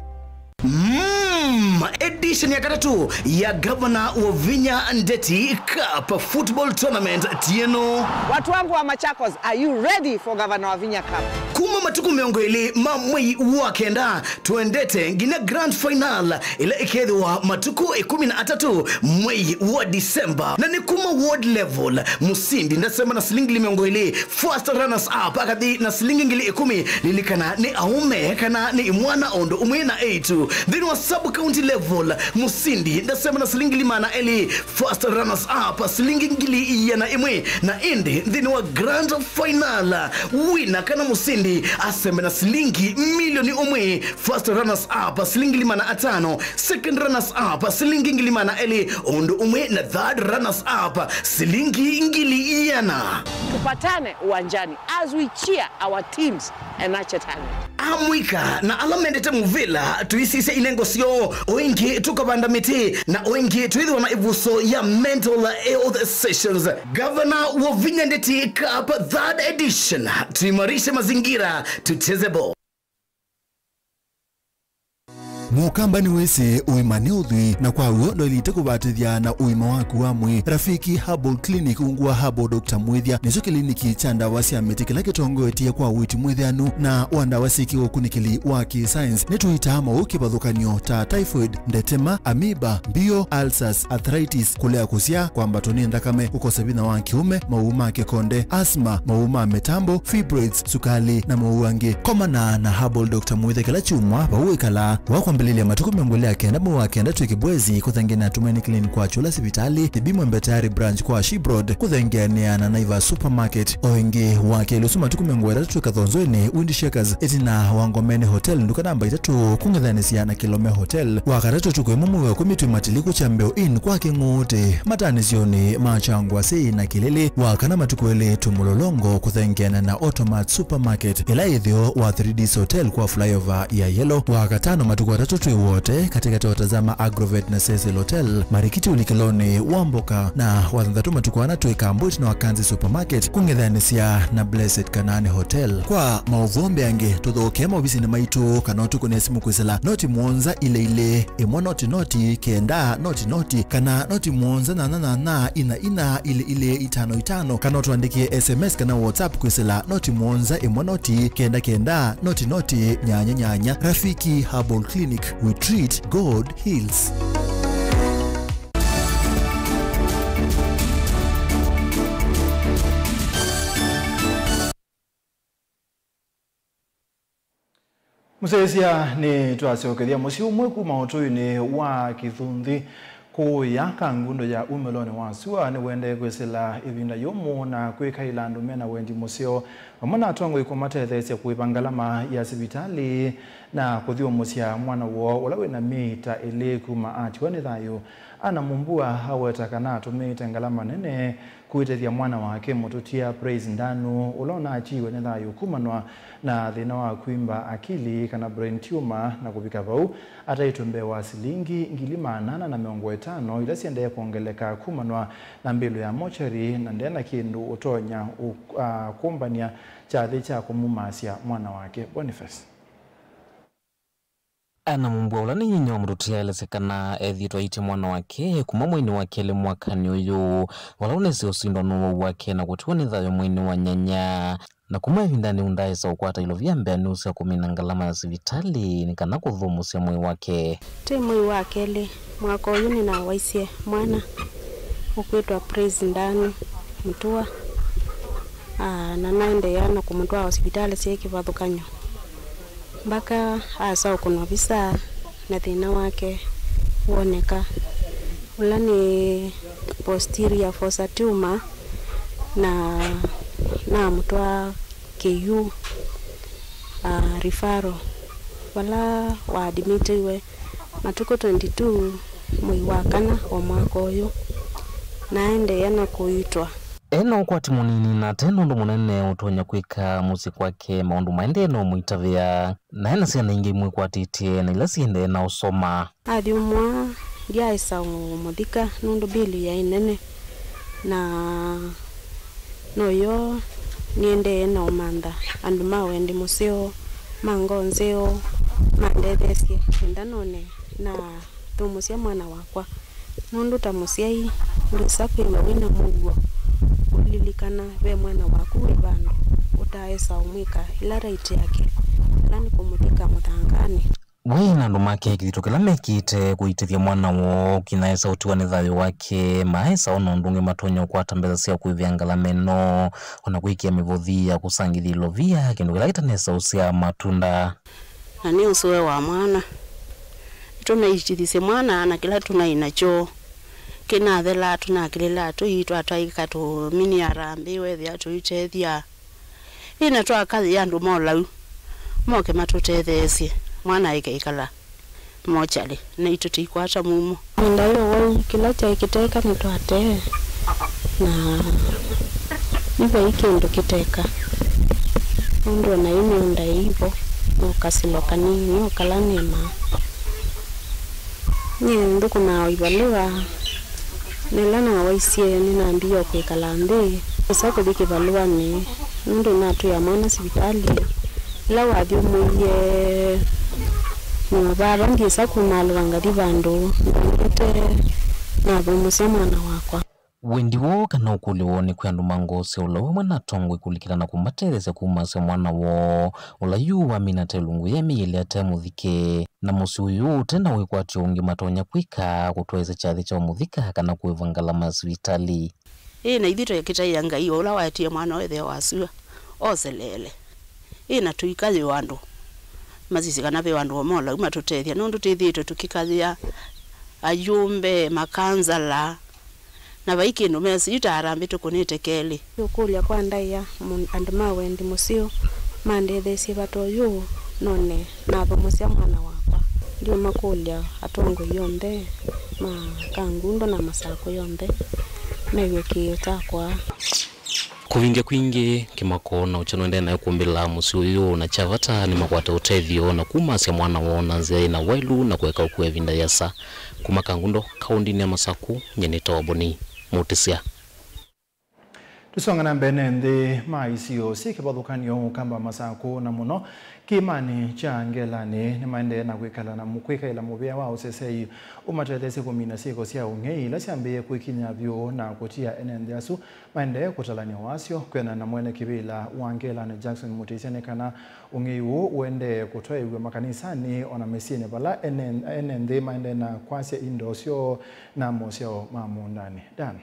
Mm, edition ya katatũ ya Gavana Wavinya Ndeti Cup Football Tournament tieno. Watu wangu wa Machakos, are you ready for Gavana Wavinya Cup? Kuma matukũ mĩongo ĩlĩ ma mwei wa kenda twendete nginya grand final ĩla ĩkethĩwa matukũ ĩkũmi na atatũ mwei wa December. Na nĩ kuma ward level, mũsindi ndasema na silingi mĩongo ĩlĩ, first runners up akathi na silingi ngili ĩkũmi. Lilikana nĩ aũme kana nĩ imwana o ũndũ ũmwe na eĩtu. Nthĩnĩ wa sub county level, Mũsindi ndasema na silingi ngili maana elĩ, first runners up silingi ngili ĩana ĩmwe, na ĩndĩ nthĩnĩ wa grand final, wina kana mũsindi asembe na silingi milioni ũmwe, first runners up silingi ngili maana atano, second runners up silingi ngili maana elĩ, ũndũ ũmwe na third runners up silingi ngili ĩana. Tupatane uwanjani as we cheer our teams and nurture talent. Amũika na ala mendete mũvĩla, tũisisya inengo syoo, o ĩngĩ tũkavanda mĩtĩ, na o ĩngĩ twĩthĩwa na ĩvuso ya mental health sessions. Gavana Wavinya Ndeti Cup third edition, tuimarishe mazingira, tucheze ball. Mũkamba nĩwĩsĩ ũima nĩ ũthwii, na kwa w'o ndwaĩlĩte kũvatĩthya na ũima waku wa mwĩĩ. Rafiki Herbal Clinic, ungu wa Herbal Doctor Mwĩthya, nĩkyo kĩliniki kya ndawa sya mĩtĩ kĩla kĩtongoetye kwa ũiiti mwĩthĩanu na wa ndawa syĩkĩwe ũkunĩkĩli wa kĩ-science. Nĩtũitaa maũũ kĩvathũkany'o ta typhoid, ndetema, amoeba, mbio, ulcers, arthritis, kũlea kũsyaa, kwambatwa nĩ nthakame, kũkosa vinya wa kĩũme, maũũ ma kĩkonde, asthma, maũũ ma mĩtambo, fibroids, sukali, na maũũ angĩ. Komana na Herbal Doctor Mwĩthya kĩla kyumwa vau wĩkalaa. Wa kwambĩlĩlya matukũ mĩongo ĩlĩ na kenda mwei wa kenda twĩ Kĩbwezi, kũthengeana na Tumaini Clinic kwa Kyũla sivitalĩ, Thibimwe Mbetari Branch kwa Ship Road, kũthengeanĩa na Naivas Supermarket. O ĩngĩ, wa kelĩ ũsu matukũ mĩongo ĩtatũ twĩ Kathonzoinĩ, Wind Shakers, ĩtina wa Ngomeni Hotel, nduka namba itatũ, kũng'ethanĩsya na Kilome Hotel. Wa katatũ ũtukũ ĩmwe mwei wa ĩkũmi twĩ Matiliku Kyambeo Inn kwa Kĩng'ũũtĩ, matanĩsyonĩ ma Kyangwasĩ na Kĩlĩlĩ. Wa kana matukũ elĩ twĩ Mũlolongo, kũthengeana na Automat Supermarket, ĩla ĩtheo wa Three Ds Hotel kwa flyover ya Yellow. Wa katano matukũ atatũ twĩ Wote, katĩkatĩ wa Tazama Agrovet na Cecil Hotel, marikiti ũlikĩlonĩ wa mboka. Na wa thanthatũ matukũ ana twĩ Kambwiti na Wakanzi Supermarket, kũng'ethanĩsya na Blessed Kanaani Hotel. Kwa maũvoo mbeange, tũthokee maovisinĩ maitũ kana ũtũkũnĩe simũ kwĩsĩla noti mũonza ilĩ ilĩ, ĩmwe noti noti, kenda noti noti, kana noti mũonza nyanya nyanya, ina ina, ilĩ ilĩ, itano itano, kana ũtũandĩkĩe S M S kana WhatsApp kwĩsĩla noti mũonza ĩmwe noti, kenda kenda, noti noti, nyanya nyanya. Rafiki Herbal Clinic, we treat, God heals. Mũsyaĩĩsya, nĩtwasyokethya mũsyĩ ũmwe kuma ũtũinĩ wa Kĩthunthĩ kũũya Kangundo ya umĩlonĩ wa sua nĩwendee kwĩsĩla ĩvinda yũmũ na kwĩkaĩla andũ mena wendi mũseo vamwe na atongoi kũmatetheesya kũĩva ngalama ya sivitalĩ na kũthyũmũsya mwana woo ũla wĩna myei ta ĩlĩ kuma atiwa nĩ thayũ. Anna Mumbua aweta kana atũmĩĩte ngalama nene kũĩtĩthya mwana wake mũtũtia Praise Ndanu, ũla ũnatiiwe nĩ thayũ kumanwa na thĩna wa kwimba akili kana brain tumor, na kũvika vau ataĩtwe mbee wa silingi ngili maana ana na mĩongo ĩtano ila siendee kwongeleka kumanwa na mbĩlũ ya mochari, na ndena kĩndũ ũtonya ũ-, a, kũmbany'a kyathĩ kya kũmumaasya mwana wake. Boniface. Anna Mumbua, ũla nĩ inyia wa mũtũtia, aelesya kana ethĩĩtwe aĩtye mwana wake kuma mweinĩ wa kelĩ mwakanĩ ũyũ, vala ũnĩsĩ ũsindwa nĩ ũwau wake na kũtiwa nĩ thayũ mweinĩ wa nyanya. Na kuma ĩvindanĩ yu ndaaĩsa ũkwata ilovia mbeanĩu sya kũmina ngalama ya sivitalĩ nĩ kana kũthũmũsya mwĩĩ wake. Twĩ mwei wa kelĩ mwaka ũyũ nĩnawaisye mwana ũkwĩtwa Praise Ndanu Mũtua, aa, na naendeea na kũmũtwaa sivitalĩ syĩ kĩvathũkany'o. Mbaka asa ũkũnwa visa na thĩna wake woneka, ũla nĩ posterior fossa tumor, na namũtwaa K U, ah, referral, vala waadimitiwe matukũ twenty-two mwei wa kana o mwaka ũyũ, na aendeea na kũitwa. E na ũkwati mũnini na ate na ũndũ mũnene ũtonya kwĩka mũsyĩ kwake, maũndũ maendee na ũmũitavĩa. Na e na syana ingĩ imwĩkwatĩtye na ila siendee na ũsoma. Athyũmũa, ndyaaĩsa ũmũthika nũndũ mbĩlĩ yaĩ nene, na noyo nĩendee na ũmantha andũ ma wendi mũseo, ma ngoo nzeo, mandetheesye kenda none na thũmũsya mwana wakwa, nũndũ ta mũsyai, ndwĩsa kwĩw'a wĩ na mũuo ũlilikana ve mwana waku wĩ vandũ ũtaaĩsa ũmwĩka ĩla right yake, ĩla nĩ kũmũthika mũthanganĩ. We na andũ make, kĩthito kĩla mekĩte kũitĩthya mwana woo kĩnaĩsa ũtiwa nĩ thayũ wake, maaĩsa ona ũndũ ũngĩ matonya ũkwata mbesa sya kũĩvĩa ngalama ĩno, ona kwĩkĩa mĩvothi ya kũsangĩthya ilovia, kĩndũ kĩla kĩtanesa ũsyaa matunda. Na nĩ ũsũe wa mwana. Tũnaitithisye mwana na kĩla tũnaĩ nakyo kĩnathelaa, tũnakĩlĩlaa tũi twatwaĩka tũmini harambĩ wethĩa tũitethya. Ĩna twakathĩa andũ ma ũlau moke matũtetheesye mwana aĩke ĩkala mokyalĩ, naitũ tũikwata mumo. Ĩvinda yĩu wai kĩla kyaĩ kĩteka nĩtwatee, na yu vai kĩndũ kĩteka, nũndũ o na yu mĩũnda ĩivo, no kasilo kanini o kala nĩmaa. Nyie nthũkũmaa o ivalũa, na ĩla nawaisye nĩnambie o kwĩkala nthĩ, nesa kũthi kĩvalũanĩ, nũndũ nĩnatwĩa mwana sivitalĩ. Ĩla wathyũmũie nyũmba vaa, ndyĩsa kumaalũka ngathi vandũ, ndyĩte nathũmũsya mwana wakwa. Wendi woo kana ũkũlyo woo nĩ kwĩ andũ ma ngoo sya ũlau vamwe na atongoi kũlikĩla na kũmatetheesya kumasya mwana woo, ũla yu wamina ta ĩlungu ya myei ĩlĩ ate mũthike. Na mũsyĩ ũyũ ũte na wĩkwatyo ũngĩ matonya kwĩka kũtwaĩĩsya kyathĩ kya ũmũthika kana kũĩva ngalama ya sivitalĩ. Ĩĩ, na ithyĩ tũkĩtaĩa Ngai o ũla waetie mwana ũũ ethĩwe wa sua, oseleele. Ĩĩ, na tũikayĩwa andũ masisye kana ve andũ o molau matũtethya, nũndũ twĩthĩĩtwe tũkĩkayĩa ayũmbe, makansala, na vai kĩndũ mesĩ, yu ta harambĩ tũkũnĩte kelĩ. Ũkũlya kwa ndaĩa, mũ-, andũ ma wendi mũseo mandetheesye vata ũyũ none nathũmũsya mwana wakwa. Ndiũmakũlya atongoi onthe ma Kangundo na Masakũ yonthe mew'e kĩĩo kyakwa. Kũvindya kwingĩ, kĩmako na ũkya nũendee naĩ kũmbĩla mũsyĩ ũyũ, na kya vata nĩmakwate ũtethyo na kumasya mwana woo na nzĩa yĩ na waĩlu na kũeka ũkua ĩvinda yĩasa. Kuma Kangundo, kaũndĩnĩ ya Masakũ, nyie nĩtawa Boni Mũtĩsya. Tũsonga na mbee, ene nthĩ ma isio syĩ kĩvathũkany'o Ũkamba, Masakũ, na mũno kĩĩmanĩ kya Ngelanĩ nĩmaendee na kwĩkala na mũ-, kwĩkaĩla mũvea wa ũseseĩ ũmatetheesye kũmina syĩko sya ũng'ei ila syambĩĩe kwĩkinyĩa vyũ na kũtia ene nthĩ asu maendee kũtalany'a wasyo. Kwĩanana na mwene kĩvĩla wa Ngelanĩ, Jackson Mũtĩsya, nĩ kana ũng'ei ũũ ũendee kũtwaĩw'a makanisanĩ o na mĩsyĩnĩ vala ene, ene nthĩ maendee na kwasya indo syoo na mosyao ma mũũndanĩ. Dan.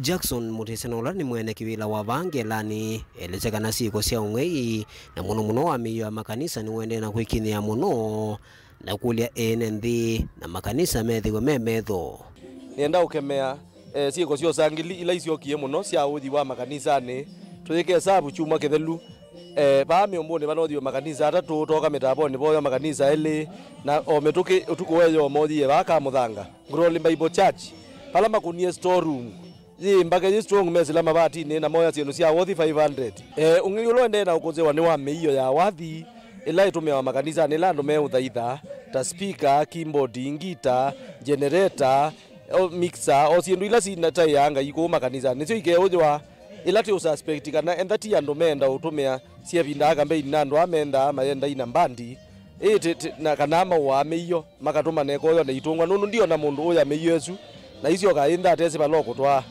Jackson Mũtĩsya, na ũla nĩ mwene kĩvĩla wa vaa Ngelanĩ, elesya kana syĩko sya ũng'ei, na mũno mũno wa mĩio ya makanisa, nĩũendee na kwĩkinyĩa mũno, na kũlya ene nthĩ na makanisa methĩwe me metho. Nĩenda ũkemea, eh, syĩko sya ũsangĩli ila isyokie mũno sya ũthi wa makanisanĩ. Tũyĩke hesavu kyumwa kĩthelu, eh, vaa mĩũmbũnĩ vanothiwe makanisa atatũ, twoka mĩtavonĩ voywa makanisa elĩ, na o mĩtũkĩ ũtukũ weyo mothie vaa Kamũthanga. Glory Bible Church, vala makũnie store room yĩ mbake yĩ strong, mesĩla mavatinĩ na moya syĩndũ sya worth five hundred. Eh, ũng'ei ũla ũendee na ũkũsĩwa nĩ wa mĩio ya wathi ĩla ĩtũmĩawa makanisanĩ ĩla andũ meũthaitha, ta speaker, keyboard, ngita, generator, o mixer, o syĩndũ ila sinataĩaa Ngai kũu makanisanĩ nĩsyo ikeũthĩwa ĩla twĩ ũsuspect kana entha ti andũ meenda ũtũmĩa syevindaa kambeini na andũ aa mendaa mayendai na mbandi. Ĩĩ, ti, ti, na kana maũaa mĩio, makatũma na ĩkoyo na itũngwa, nũndũ ndiona mũndũ ũya mĩio ĩsu, na isyoka ĩntha atesĩ vala ũkũtwaa.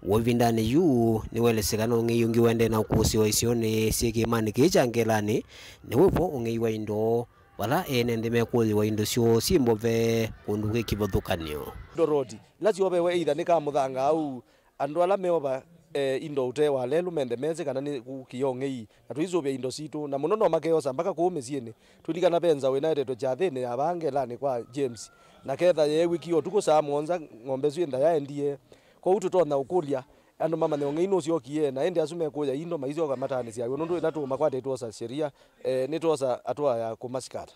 W'o ĩvindanĩ yu, nĩwelesye kana ũng'ei ũngĩ ũendee na ũkũsĩwa isionĩ syĩ kĩĩmanĩ kĩĩ kya Ngelanĩ, nĩ wĩvo ũng'ei wa indo, vala ene nthĩ mekũyĩwa indo syoo syĩ mbove kũndũ kwĩ kĩvathũkany'o. Indo road, ila syovewe either nĩ Kamũthanga au, andũ ala meova, eh, indo ũtee wa lelũ menthe mesĩ kana nĩ kũkĩa ũng'ei, na tũisũvĩa indo sitũ, na mũno no makeosa mbaka kũu mĩsyĩnĩ. Tũlikana ve nzaũ ĩnaetetwe kyathĩnĩ ya vaa Ngelanĩ kwa James, na ketha yeew'ĩkie ũtukũ saa mũonza, ng'ombe ĩsu ĩntha yaendie. Kwoou tũtonya ũkũlya andũ mamanye ũng'ei nũsyokie, na ĩndĩ asu mekũya indo maisyoka mataanĩsya w'o, nũndũ ĩla tũũmakwatĩtwe osa sheria, eh, nĩtwosa hatua ya kũmasikata.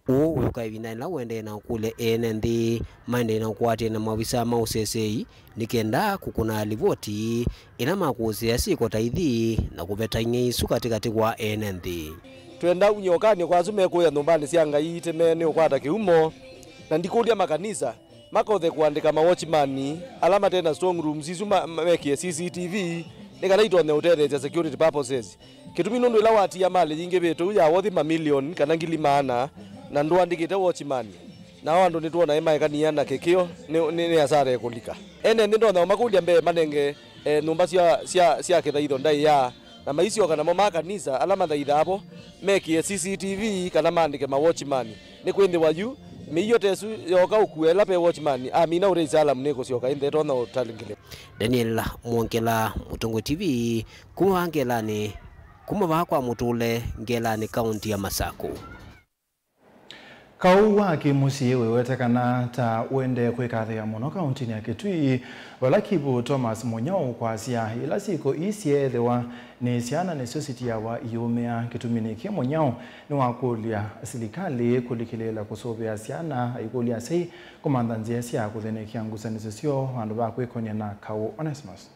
Ũũ ũyũka ĩvinda yĩla ũendee na ũkũlya ene nthĩ maendee na ũkwatĩe na maovisaa ma ũseseĩ nĩ kenda kũkũna livoti ĩla makũsĩĩa syĩko ta ithi na kũveta ing'ei isu katĩkatĩ wa ene nthĩ. Twenda ũnyokanĩo kwa asu mekũya nyũmbanĩ sya Ngai tene nĩ ũkwata kĩumo, na ndikũlya makanisa makothe kũandĩka mawatchimani ala mate na strong rooms isu ma-, ma-, mekĩe C C T V nĩ kana itonye ũtetheesya security purposes. Kĩtumi nũndũ ĩla watia malĩ yingĩvĩte ũu ya worth mamilioni kana ngili maana, na ndũandĩkĩte watchman, nao andũ nĩtwona ĩmaekania na kĩkĩo, nĩ, nĩ, nĩ asara ĩkũlika. Ene nthĩ ndonya ũmakũlya mbee manenge, eh, nyũmba sya, sya, sya kĩthaitho ndaĩa, na maisyoka namo ma kanisa ala mathaithaa vo mekĩe C C T V kana maandĩke ma watchman. Nĩkwĩthĩwa yu mĩio ta ĩsu yooka ũkua ĩla ve watchman amina ũte isalamu nĩkũsyoka ĩnthe ĩtonya ũtalingĩle. Daniel Mwongela, Mũtongoi T V, kuma vaa Ngelanĩ, kuma vaa kwa Mũtũle, Ngelanĩ, kaũnti ya Masakũ. Kaũ wa kĩmũsyĩ wĩweta kana ta ũendee kwĩkathĩa mũno kaũntĩnĩ ya Kitui, vala Kivu Thomas Mũnyao kwasya yĩla syĩko ii syeethĩwa nĩ syana nĩsyo sitiawa iũmĩa. Kĩtumi nĩkĩ Mũnyao nĩwakũlya silikalĩ kũlikĩlĩĩla kũsũvĩa syana, aikũlya asyai kũmantha nzĩa sya kũthenekya ngusanĩsyo syoo vandũ va kwĩkony'a na kaũ. Onesmus.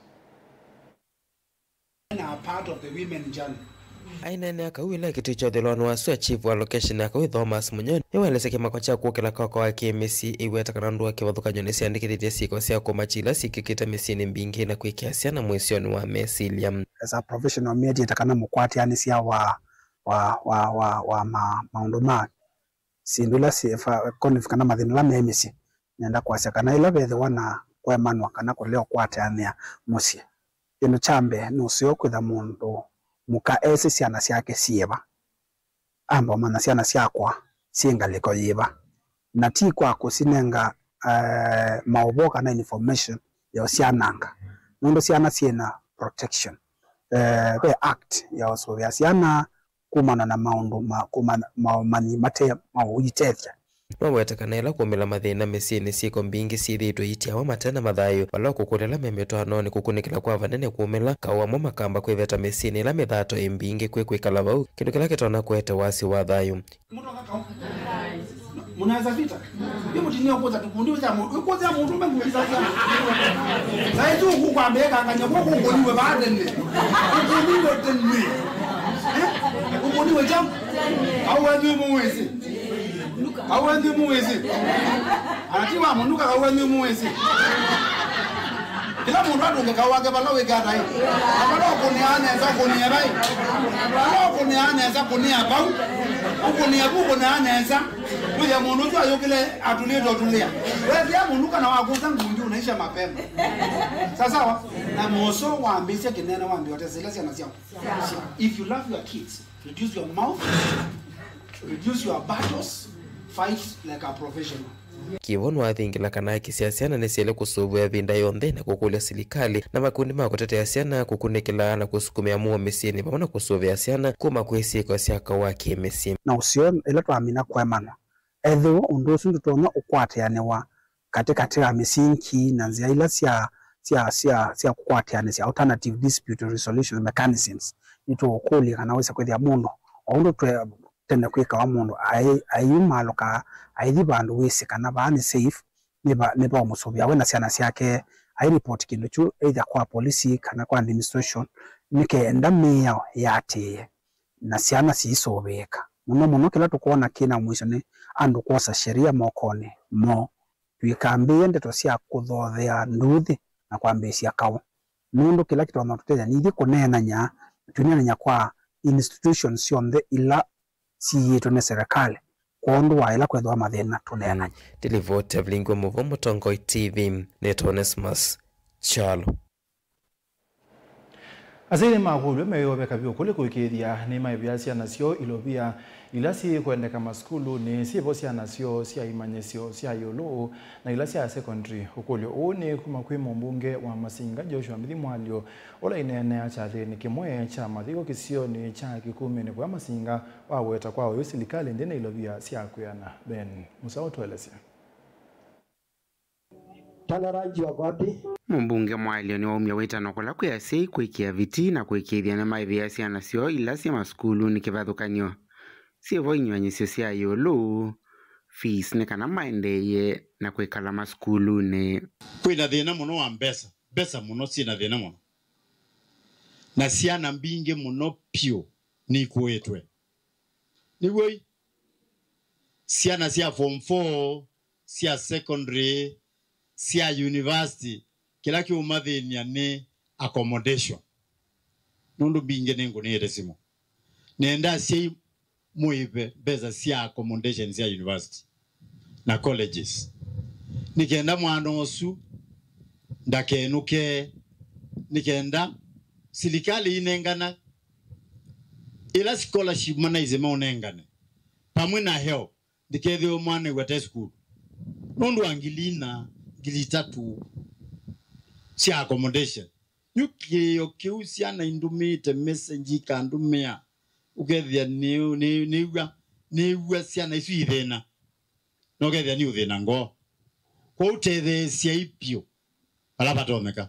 Are part of the women journey. Aineenea kau ĩla kĩtĩ kya ũthĩlwanĩ wa sua chief wa location ya kau Thomas Mũnyao nĩwaelesya kĩmako kya kũkĩla kwaka wa kĩmĩsyĩ ĩweta kana ũndũ wa kĩvathũkany'o nĩsyandĩkĩthĩtye syĩko sya kũmakya ila syĩkĩkĩte mĩsyĩnĩ mbingĩ na kwĩkĩa syana mwĩsyonĩ wa mesilya. As a professional mediator kana mũkwatĩanĩsya wa wa wa wa, wa ma, maũndũ ma syĩndũ ila syĩ fa- connect kana mathĩna ala me mĩsyĩ, nĩenda kwasya kana ĩla vethĩwa na kũemanwa kana kũlea ũkwatanĩa mũsyĩ, kĩndũ kya mbee nĩ ũseo kwĩtha mũndũ mũka esĩ syana syake syĩva, amba ũmanya syana syakwa syĩ ngalĩko yĩva, na ti kwa kũsinenga eh, maũvoo kana information ya ũsyananga, nũndũ syana syĩna protection eh, ve act ya ũsũvĩa syana kumana na maũndũ ma kũmanya maũmanyi mate ma ũitethya. Nowete kana ĩla kũmĩla mathĩna mĩsyĩnĩ syĩko mbingĩ syĩthĩĩtwe iitiawa mate na mathayũ. Vala ũkũkũlĩla me mĩtwaanonĩ, kũkunĩkĩla kwa vanene kũmĩla, kaũ amwe makamba kwĩveta mĩsyĩnĩ ĩla mĩthato ĩ mbingĩ kwĩ kwĩkala vau, kĩndũ kĩla kĩtonya kũete wasyo wa thayũ. Mũtoka kaũ? Mũnaweza vita? Nĩ mũtinie kũza tũkundi wĩza mũndũ, wĩkũza mũndũ mengũiza sana. Saizi ũkũkwambia kanganya kwa kũkũniwe vaa tene. Ũkũniwe tene. Eh? Ũkũniwe jam. Au wenyu mũwezi. Au wenyu mũwezi. Anatiwa mũnuka au wenyu mũwezi. Kĩla mũndũ atũnge kaũ wake vala wĩkatai. Na vala ũkũnĩa nesa ũkũnĩa vai. Vala ũkũnĩa nesa kũnĩa vau. Ũkũnĩa vu ũkũnĩa nesa. Wĩthĩa mũndũ ũsu ayũkĩle atulĩte ũtulĩa. Wethĩa mũndũ kana wakũsa ngundi unaisha mapema. Sawa sawa? Na moso wambĩsye kĩnene wambĩa ũtesĩla syana syao. If you love your kids, reduce your mouth, reduce your battles, fight like a professional. Kivu nĩwathingĩla kana haki sya syana nĩsyaĩle kũsũvĩwa ĩvinda yonthe na kũkũlya silikalĩ na makundi ma kũtetea syana kũkunĩkĩla na kũsukumĩa mũuo mĩsyĩnĩ vamwe na kũsũvĩa syana kuma kwĩ syĩko sya kaũ wa kĩ-mĩsyĩ. Na ũseo ĩla twamina kũemanwa, ethĩwa ũndũ ũsu ndũtonya ũkwatĩanĩwa katĩ katĩ ka mĩsingi na nzĩa ila sya sya sya sya kũkwatĩanĩsya, alternative dispute resolution mechanisms, nĩtũũkũlya kana wĩse kwĩthĩa mũndũ o ũndũ twe tene kwĩkawa mũndũ ai- aiumalũka aithi vandũ wĩsĩ kana vaa nĩ safe, nĩ va- nĩ vaũmũsũvĩa we na syana syake, ai report kĩndũ kyu either kwa polisi kana kwa administration, nĩ kenda mĩao yatĩĩe na syana siisũvĩĩka. Mũno mũno kĩla tũkwona kĩna mũisyo nĩ andũ kwosa sheria mokonĩ moo. Tũikambĩĩe ndeto sya kũthothea nduuthĩ na kwambĩĩsya kaũ, nũndũ kĩla kĩtonya ũtũtethya nĩ ithyĩ kũneenany'a, twĩneenany'a kwa institutions syonthe ila siĩĩtwe nĩ serĩkalĩ kwondũ wa ĩla kwethĩwa mathĩna tũneenany'a. Ndilivoti Evelyn Ngwe Mũvo, Mũtongoi T V, nĩtawa Onesmus Kyalo. Asyai nĩmakũlw'e meũveka vyũ kũlĩ kũĩkĩĩthya nĩmaĩvĩa syana syoo ilovia ila syĩkwendeka masukulunĩ. Syĩvo syana syoo sya imanyĩsyo sya ĩũlũ na ila sya sekondly? Ũkũlyo ũũ nĩ kuma kwĩ mũmbunge wa Masinga, Joshua Mbithi Mwalyo, ũla ineenea kyathĩnĩ kĩmwe kya mathiko kĩsionĩ kya Kĩkumĩnĩ kũya Masinga waweta kwa oyu silikalĩ ndĩna ilovia sya kwĩana. Ben Mũseo ũtũelesya. Tanaranji wako wapi? Mũmbunge Mwalyo nĩwaumya wĩtano kũla kwĩ asyai kũĩkĩa vitii na kũĩkĩĩthya nĩmaĩvĩa syana syoo ila syĩ masukulunĩ kĩvathũkany'o, syĩvo inyuanyĩsyo sya ĩũlũ, fees, nĩ kana maendeeye na kwĩkala masukulunĩ. Kwĩ na thĩna mũno wa mbesa, mbesa mũno syĩ na thĩna mũno, na syana mbingĩ mũno pyũ nĩikũĩtwe. Nĩw'o ĩ, syana sya form four, sya secondary, sya university, kĩla kĩũmathĩny'a nĩ accommodation. Nũndũ mbingĩ nĩngũnĩĩte simũ. Nenda asyai mũĩve mbesa sya accommodation sya university na colleges, nĩ kenda mwana ũsu ndakenũke, nĩ kenda silikalĩ inengana ĩla scholarship manaisye maũnengane vamwe na help, ndikethĩwe mwana ĩw'e ate sukulu nũndũ wa ngili ina, ngili itatũ sya accommodation. Yu kĩĩo kĩu syana indũmĩĩte message ikandũmĩa, ũkethĩa nĩ- nĩ- nĩw'a nĩw'a syana isu ithĩna. na ũkethĩa nĩũthĩna ngoo. Kwoou tetheesyai vyũ vala vatonyeka.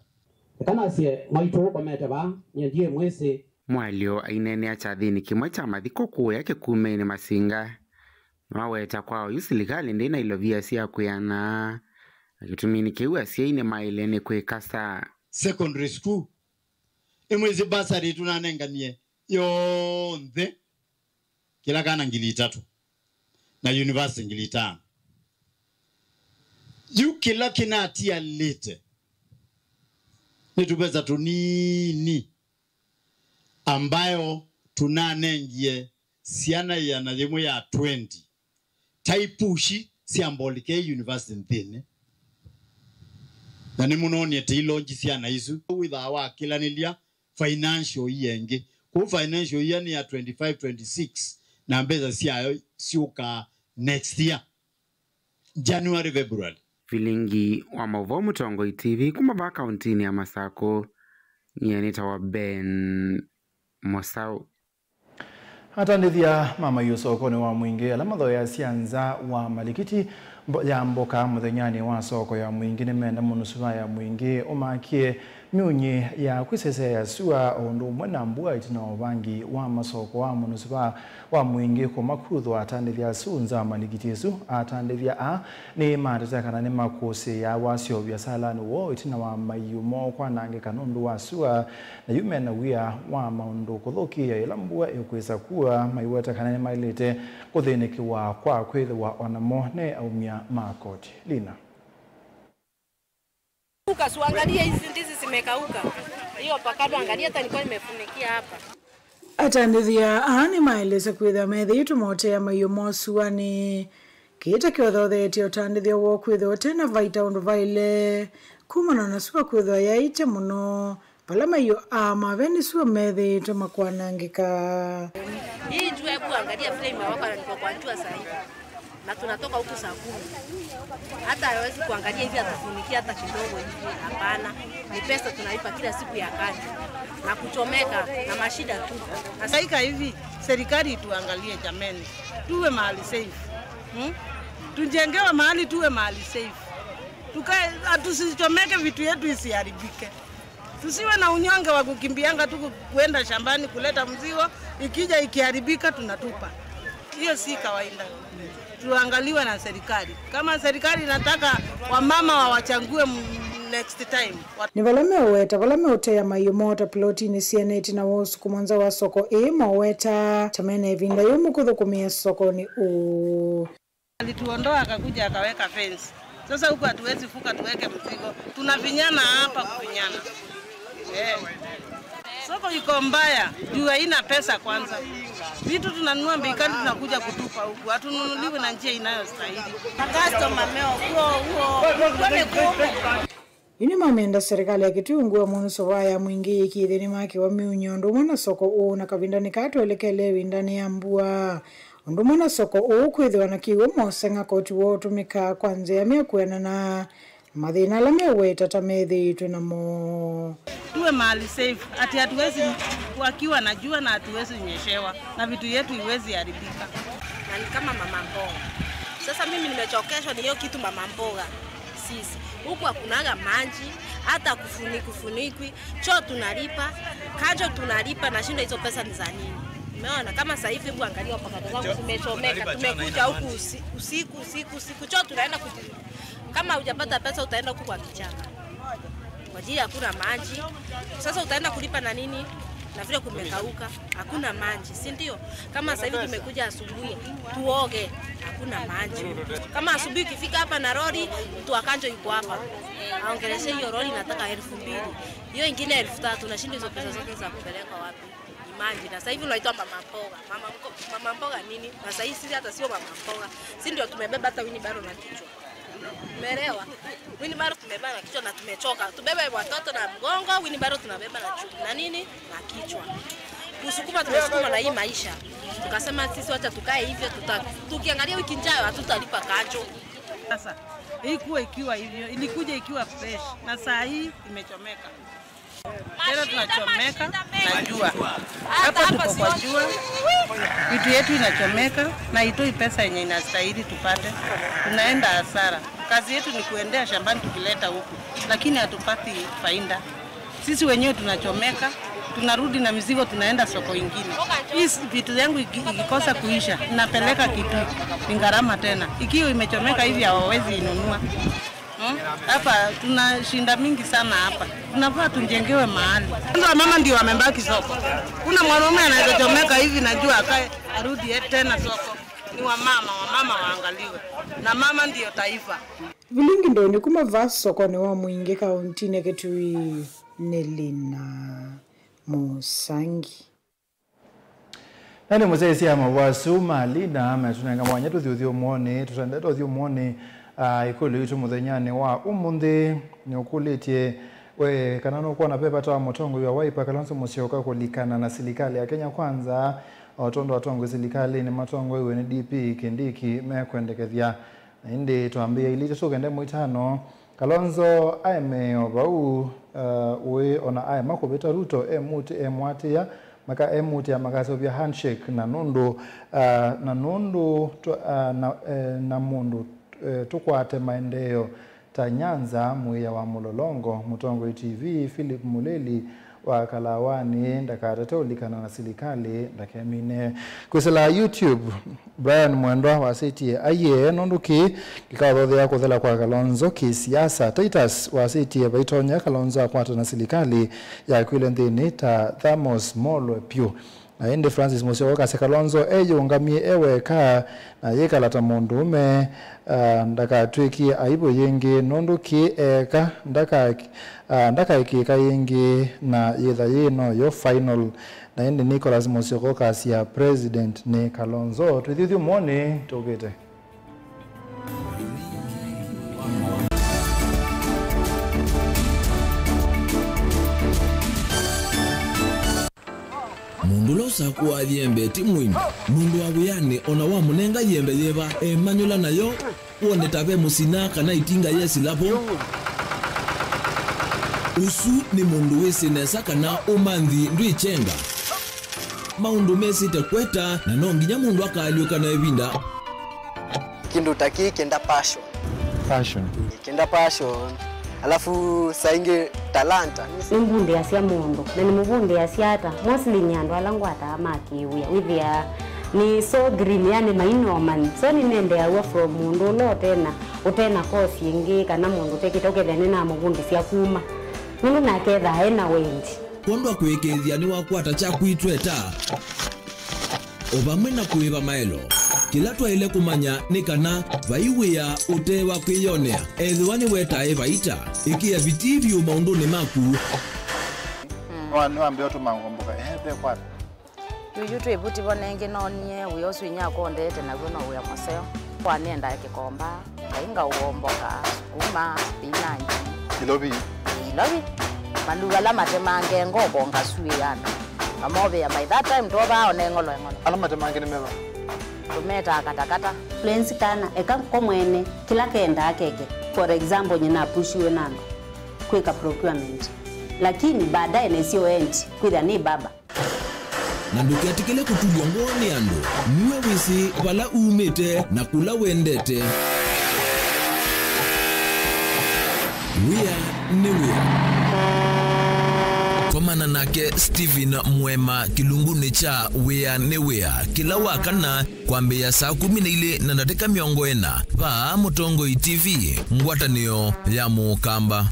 Eka nasye, mwaitũ ũkomete vaa, nyie ndiĩ mwĩsĩ. Mwalyo aineenea kyathĩnĩ kĩmwe kya mathiko kũũya Kĩkumeinĩ Masinga, nĩwaweta kwa oyu silikalĩ ndĩ na ilovia sya kwĩana, na kĩtuminĩ kĩu asyai nĩmaĩle nĩ kwĩkasa. Secondary school, ĩmwĩsĩ bursary tũnanenganie yonthe, kĩla kana ngili itatũ, na university ngili itano. Yu kĩla kĩnatialĩte nĩ tũvesa tũnini ambayo tũnanengie syana ĩana yĩmwe ya twenty. Taipushi sya Mbolikei University nthĩnĩ. Na nĩmũnonie tĩilonji syana isu. Wĩthaa wakĩlanĩlya financial year ĩngĩ. Kũu financial year nĩ ya twenty-five twenty-six, na mbesa syayo syũkaa next year, January, February. Vilingi wa maũvoo Mũtongoi T V kuma vaa kauntinĩ ya Masakũ, nyie nĩtawa Ben Mosau. Atandĩthya ma maiũ sokonĩ wa Mwingĩ ala mathoeasya nza wa malikiti mbo-, ya mboka mũthenyanĩ wa soko ya Mwingĩ nĩmenda mũnusuvaa ya Mwingĩ ũmakie myunyi ya kwĩsesea ya sua o ũndũ ũmwe na mbua ĩtina wa ũvangi wa masoko wa mũnusuvaa wa Mwingĩ kũma kuthwa. Atandĩthya asu nza wa malikiti ĩsu, atandĩthya aa nĩmateta kana nĩmakũsĩĩa wasyo viasalanĩ woo ĩtina wa maiũ moo kwanangĩka nũndũ wa sua. Na yu mena wia wa maũndũ kũthũkĩĩa yĩla mbua ĩkwĩsa kua, maiweta kana nĩmaĩlĩte kũthĩnĩkĩwa kwa kwĩthĩwa o namo ne aumya ma koti. Lina. Uka, siangalie hizi ndizi zimekauka. Hiyo avocado, angalia, hata nilikuwa nimefunikia hapa. Atandĩthya aa nĩmaelesya kwĩthĩwa methĩĩtwe motea maiũ moo suanĩ. Kĩĩ ta kĩothotheetye ũtandĩthya woo kwĩthĩwa ũte na vaita ũndũ vaĩle kumana na sua kwĩthĩwa yaĩtye mũno. Vala maiũ aa maveni sua methĩĩtwe makwanangĩka. Hii jua, hebu angalia vile imewaka na niko kwa jua saa hii. Na tunatoka huku saa kumi. Hata hawezi kuangalia hivi atufunikia hata kidogo hivi, hapana. Ni pesa tunalipa kila siku ya kazi. Na kuchomeka, na mashida tu. Nasaika hivi, serikali ituangalie jameni. Tuwe mahali safe. Hmm? Tujengewe mahali, tuwe mahali safe. Tukae, tusichomeke, vitu yetu isiharibike. Tusiwe na unyonge wa kukimbianga tu ku-, kuenda shambani kuleta mzigo, ikija ikiharibika tunatupa. Hiyo si kawaida. Tuangaliwe na serikali. Kama serikali inataka wamama wawachangue m-, next time. Nĩ vala meũweta vala meũtea maiũ moo ta plotinĩ syenetĩ na woo ũsukumo nza wa soko ĩĩ moweta ta mena ĩvinda yũmũ kũthũkũmĩa sokonĩ ũũ. Alituondoa akakuja akaweka fence. Sasa huku hatuwezi vuka tuweke mzigo. Tunafinyana hapa kufinyana. Eh. Soko iko mbaya, juu haina pesa kwanza. Vitu tunanunua bei kali tunakuja kutupa huku. Hatununuliwi na njia inayostahili. Customer meo, huo, huo, huo mekumu. Yu nĩmamenda serikali ya kĩtungu wa mũnusuvaa ya Mwingĩ yĩkĩĩthye nĩmakĩwa myunyi ũndũ ũmwe na soko ũũ na kavindanĩ kaa twelekele ĩvindanĩ ya mbua. Ũndũ ũmwe na soko ũũ kwĩthĩwa na kĩw'ũ moseng'a koti woo ũtũmĩkaa kwa nzĩa mya kwĩanana na mathĩna ala meweta ta methĩĩtwe namo. Tuwe mahali safe, ati hatuwezi kuakiwa na jua na hatuwezi nyeshewa na vitu yetu iwezi haribika. Na ni kama mama mboga. Sasa mimi nimechokeshwa ni hiyo kitu mama mboga. Sisi huku hakunaga maji, hata kufuni-, kufunikwi, choo tunalipa, kanjo tunalipa, na shinda hizo pesa ni za nini? Umeona kama sasa hivi, hebu angalia hapa kata zangu zimechomeka, tumekuja huku usi-, usiku, usiku, usiku, choo tunaenda kuji-, kama hujapata pesa utaenda huku kwa kichaka. Kwa ajili hakuna maji. Sasa utaenda kulipa na nini? Na vile kumekauka, hakuna maji, si ndio? Kama sasa hivi tumekuja asubuhi, tuoge, hakuna maji. Kama asubuhi ukifika hapa na lori, mtu wa kanjo yuko hapa. Aongeleshe hiyo lori, nataka elfu mbili. Hiyo ingine elfu tatu, nashindwa hizo pesa zote za kupeleka wapi? Imagine, na sasa hivi unaitwa mama mboga. Mama mko-, mama mboga nini? Na sasa hivi sisi hata sio mama mboga. Si ndio tumebeba hata wheelbarrow na kichwa. Umeelewa? Wheelbarrow tumebeba na kichwa na tumechoka. Tubebe watoto na mgongo, wheelbarrow tunabeba na chu-, na nini? Na kichwa. Kusukuma tumesukuma na hii maisha. Tukasema sisi wacha tukae hivyo, tuta-, tukiangalia wiki ijayo hatutalipa kanjo. Sasa, haikuwa ikiwa hivyo, ilikuja ikiwa fresh, na saa hii imechomeka. Tena tunachomeka na jua. Hapa tuko kwa jua. Vitu yetu inachomeka na itoi pesa yenye inastahili tupate. Tunaenda hasara. Kazi yetu ni kuendea shambani tukileta huku, lakini hatupati faida. Sisi wenyewe tunachomeka, tunarudi na mizigo, tunaenda soko ingine. Hii s-, vitu yangu iki-, ikikosa kuisha, napeleka Kitui, ni gharama tena. Ikiwa imechomeka hivi, hawawezi inunua. Hmm? Hapa tuna shida mingi sana hapa. Tunafaa tujengewe mahali. Kwanza wamama ndio wamebaki soko. Kuna mwanaume anaweza chomeka hivi na jua akae arudi ye-, tena soko. Ni wamama, wamama waangaliwe. Na mama ndio taifa. Vilungi ndonĩ kuma vaa sokonĩ wa Mwingĩ kaũntinĩ ya Kitui nĩ Lina Mũsangi. Na nĩ mũsyaĩĩsya mavwasu ma Lina matũnenga mwanya tũthi ũthyũmũonĩ, tũtendete ũthyũmũonĩ, ah, ĩkũlyo yitũ mũthenyanĩ wa ũmũnthĩ. Nĩũkũlĩtye we kana nũkwona ve vata wa mũtongoi wa Wiper Kalonzo Musyoka kũlikana na silikalĩ ya Kenya Kwanza, o tondũ atongoi silikalĩnĩ matongoiwe nĩ D P Kindiki mekwendekethya. Na ĩndĩ twambĩĩa ilĩ itatũ kenda ĩmwe itano, Kalonzo aemee o vau, uh, ũĩ ona aema kũvĩta Ruto, emũti-, emũatĩĩa, maka-, emũtĩa makaseũvya handshake, na nũndũ, uh, na nũndũ twa-, uh, na, eh, na mũndũ, eh, tũkwate maendeeo ta Nyanza, mũĩa wa mũlolongo, Mũtongoi T V, Philip Mũlĩli wa Kalawanĩ, ndakatate ũlikana na silikalĩ, ndakemine. Kwĩsĩla YouTube, Brian Mwendwa wasĩtie aiee nũndũ kĩĩ kĩkathothea kũthela kwa Kalonzo kĩsiasa. Titus wasĩtie vaitonya Kalonzo akwata na silikalĩ yakw'ĩle nthĩnĩ ta thermos molwe pyũ. Na ĩndĩ Francis Musyoka akasya Kalonzo eyĩũngamie e weka na yĩkala ta mũndũũme, ah, ndakatw'ĩkie aivũ yĩngĩ nũndũ kĩĩ eeka ndaka-, ah, ndakaĩkĩĩka yĩngĩ na yĩtha yĩĩ noyo final. Na ĩndĩ Nicholas Musyoka ũkasya President nĩ Kalonzo. Twĩthyũthyũmũonĩ tũkĩte. Mũndũ ũla ũsakũaa yembe ti mũimbi. Mũndũ wa wĩanĩ o na wamũnenga yembe yĩva, emanyũla nayo, wone ta ve mũsina kana ĩtinga yesĩla vo. Ũsu nĩ mũndũ wĩsĩ nesa kana ũmanthi ndwĩkyenga. Maũndũ mesĩte kweta, na no nginya mũndũ akaalyũka na ĩvinda. Kĩndũ ta kĩĩ kĩenda passion. Passion. Kĩenda passion. Alafu saa ingĩ talanta. Nĩmbundĩasya mũndũ, na nĩmũvundĩasya ata? Mostly nĩ andũ ala ngwataa ma kĩwĩa. Wĩthĩaa nĩ so green, yani mainomani. So nĩnendeaw'a from mũndũ ũla ũtena, ũtena course ĩngĩ, kana mũndũ ũtekĩte, ũkethĩa nĩnamũvundĩsya kuma. Nũndũ nake ethaa ena wendi. Kwondwa kũĩkĩĩthya nĩwakwata kyaku itweta. O vamwe na kũĩva maelo, kĩla twaĩle kũmanya nĩ kana vai wĩa ũte wa kwĩyonea, ethĩwa nĩwetae vaita. Ĩkĩa vitii vyũ maũndũnĩ maku. Nĩwa-, nĩwambĩa ũtũma ngomboka, ehe, ve kwata. Yuyu twĩ vu tivo nengĩ noonie wĩa ũsu inyakwa ũndete naw'o no wĩa mũseo. Kwa nĩendae kĩkomba. Ngai ngaũomboka, sukuma, spinach. Ilovi. Ilovi. Maluu ala matemange ngoko ngasuĩana. Ngamovĩa by that time twovaa one ng'olo eng'olo. Ala matemange nĩ meva? Tũmetaa katakata. Lenzi kana, eka ko mwene, kĩla kendaa keke. For example, nyina apushiwe na andũ kwĩka procurement. Lakini baadaye nesio end, kwĩthĩa nĩ baba. Na ndũketĩkĩle kũtulw'a ngoo nĩ andũ. Nue wĩsĩ vala umĩte na kũla wendete. Wĩa nĩ wĩa. Komana nake Stephen Mwema kĩlungunĩ kya Wĩa nĩ Wĩa kĩla wa kana kwambĩĩa saa kũmi na ilĩ na ndatĩka mĩongo ĩna vaa Mũtongoi T V, ngwatanĩo ya Mũkamba.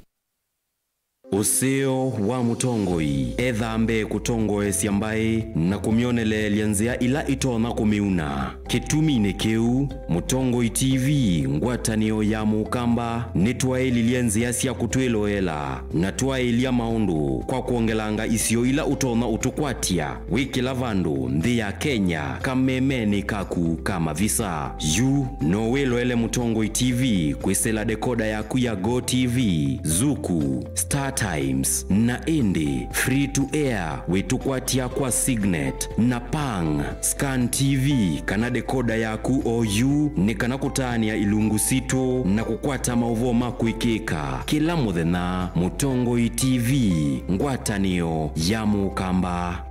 Ũseo wa mũtongoi ethaa mbee kũtongoesya mbaĩ na kũmyoneleelya nzĩa ila itonya kũmĩuna. Kĩtuminĩ kĩu, Mũtongoi T V, ngwatanĩo ya Mũkamba, nĩtwaĩlilye nzĩa sya kũtwĩloela na twaĩlya maũndũ kwa kwongelanga isio ila ũtonya ũtũkwatya wĩ kĩla vandũ nthĩ ya Kenya kamemenĩ kaku ka mavisa. Yu no wĩloele Mũtongoi T V kwĩsĩla dekoda yaku ya Go T V, Zuku, Star Times, na ĩndĩ free to air wĩtũkwatya kwa Signet na Pang. Scan T V kana decoder yaku oyu nĩ kana kũtaanĩa ilungu sitũ na kũkwata maũvoo ma kwĩkĩka kĩla mũthenya. Mũtongoi T V, ngwatanĩo ya Mũkamba.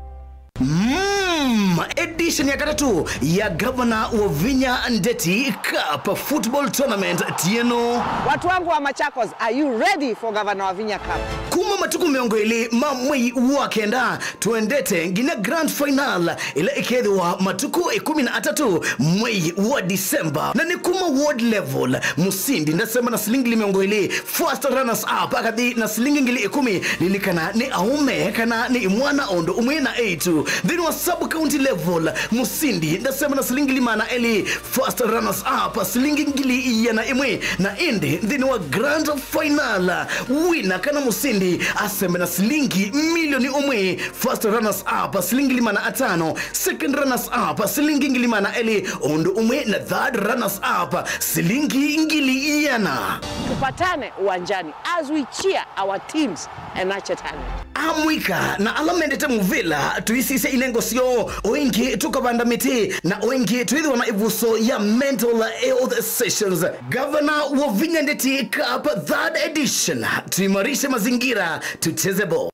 Mm, edition ya katatũ ya Gavana Wavinya Ndeti Cup Football Tournament tieno. Watu wangu wa Machakos, are you ready for Gavana Wavinya Cup? Kuma matukũ mĩongo ĩlĩ ma mwei wa kenda, twendete nginya grand final ĩla ĩkethĩwa matukũ ĩkũmi na atatũ mwei wa December. Na nĩ kuma ward level, mũsindi ndasema na silingi ngili mĩongo ĩlĩ, first runners up akathi na silingi ngili ĩkũmi. Lilikana nĩ aũme kana nĩ imwana o ũndũ ũmwe na eĩtu. Nthĩnĩ wa sub county level, mũsindi ndasema na silingi ngili maana elĩ, first runners up silingi ngili iana ĩmwe, na ĩndĩ nthĩnĩ wa grand final, wina kana mũsindi asembe na silingi milioni ũmwe, first runners up silingi ngili maana atano, second runners up silingi ngili maana elĩ, ũndũ ũmwe na third runners up silingi ngili iana. Tupatane uwanjani as we cheer our teams and nurture talent. Amũika na ala mendete mũvĩla, tũisisye inengo syoo, o ĩngĩ tũkavanda mĩtĩ, na o ĩngĩ twĩthĩwa na ĩvuso ya mental health sessions. Gavana Wavinya Ndeti Cup third edition, tuimarishe mazingira, tucheze ball.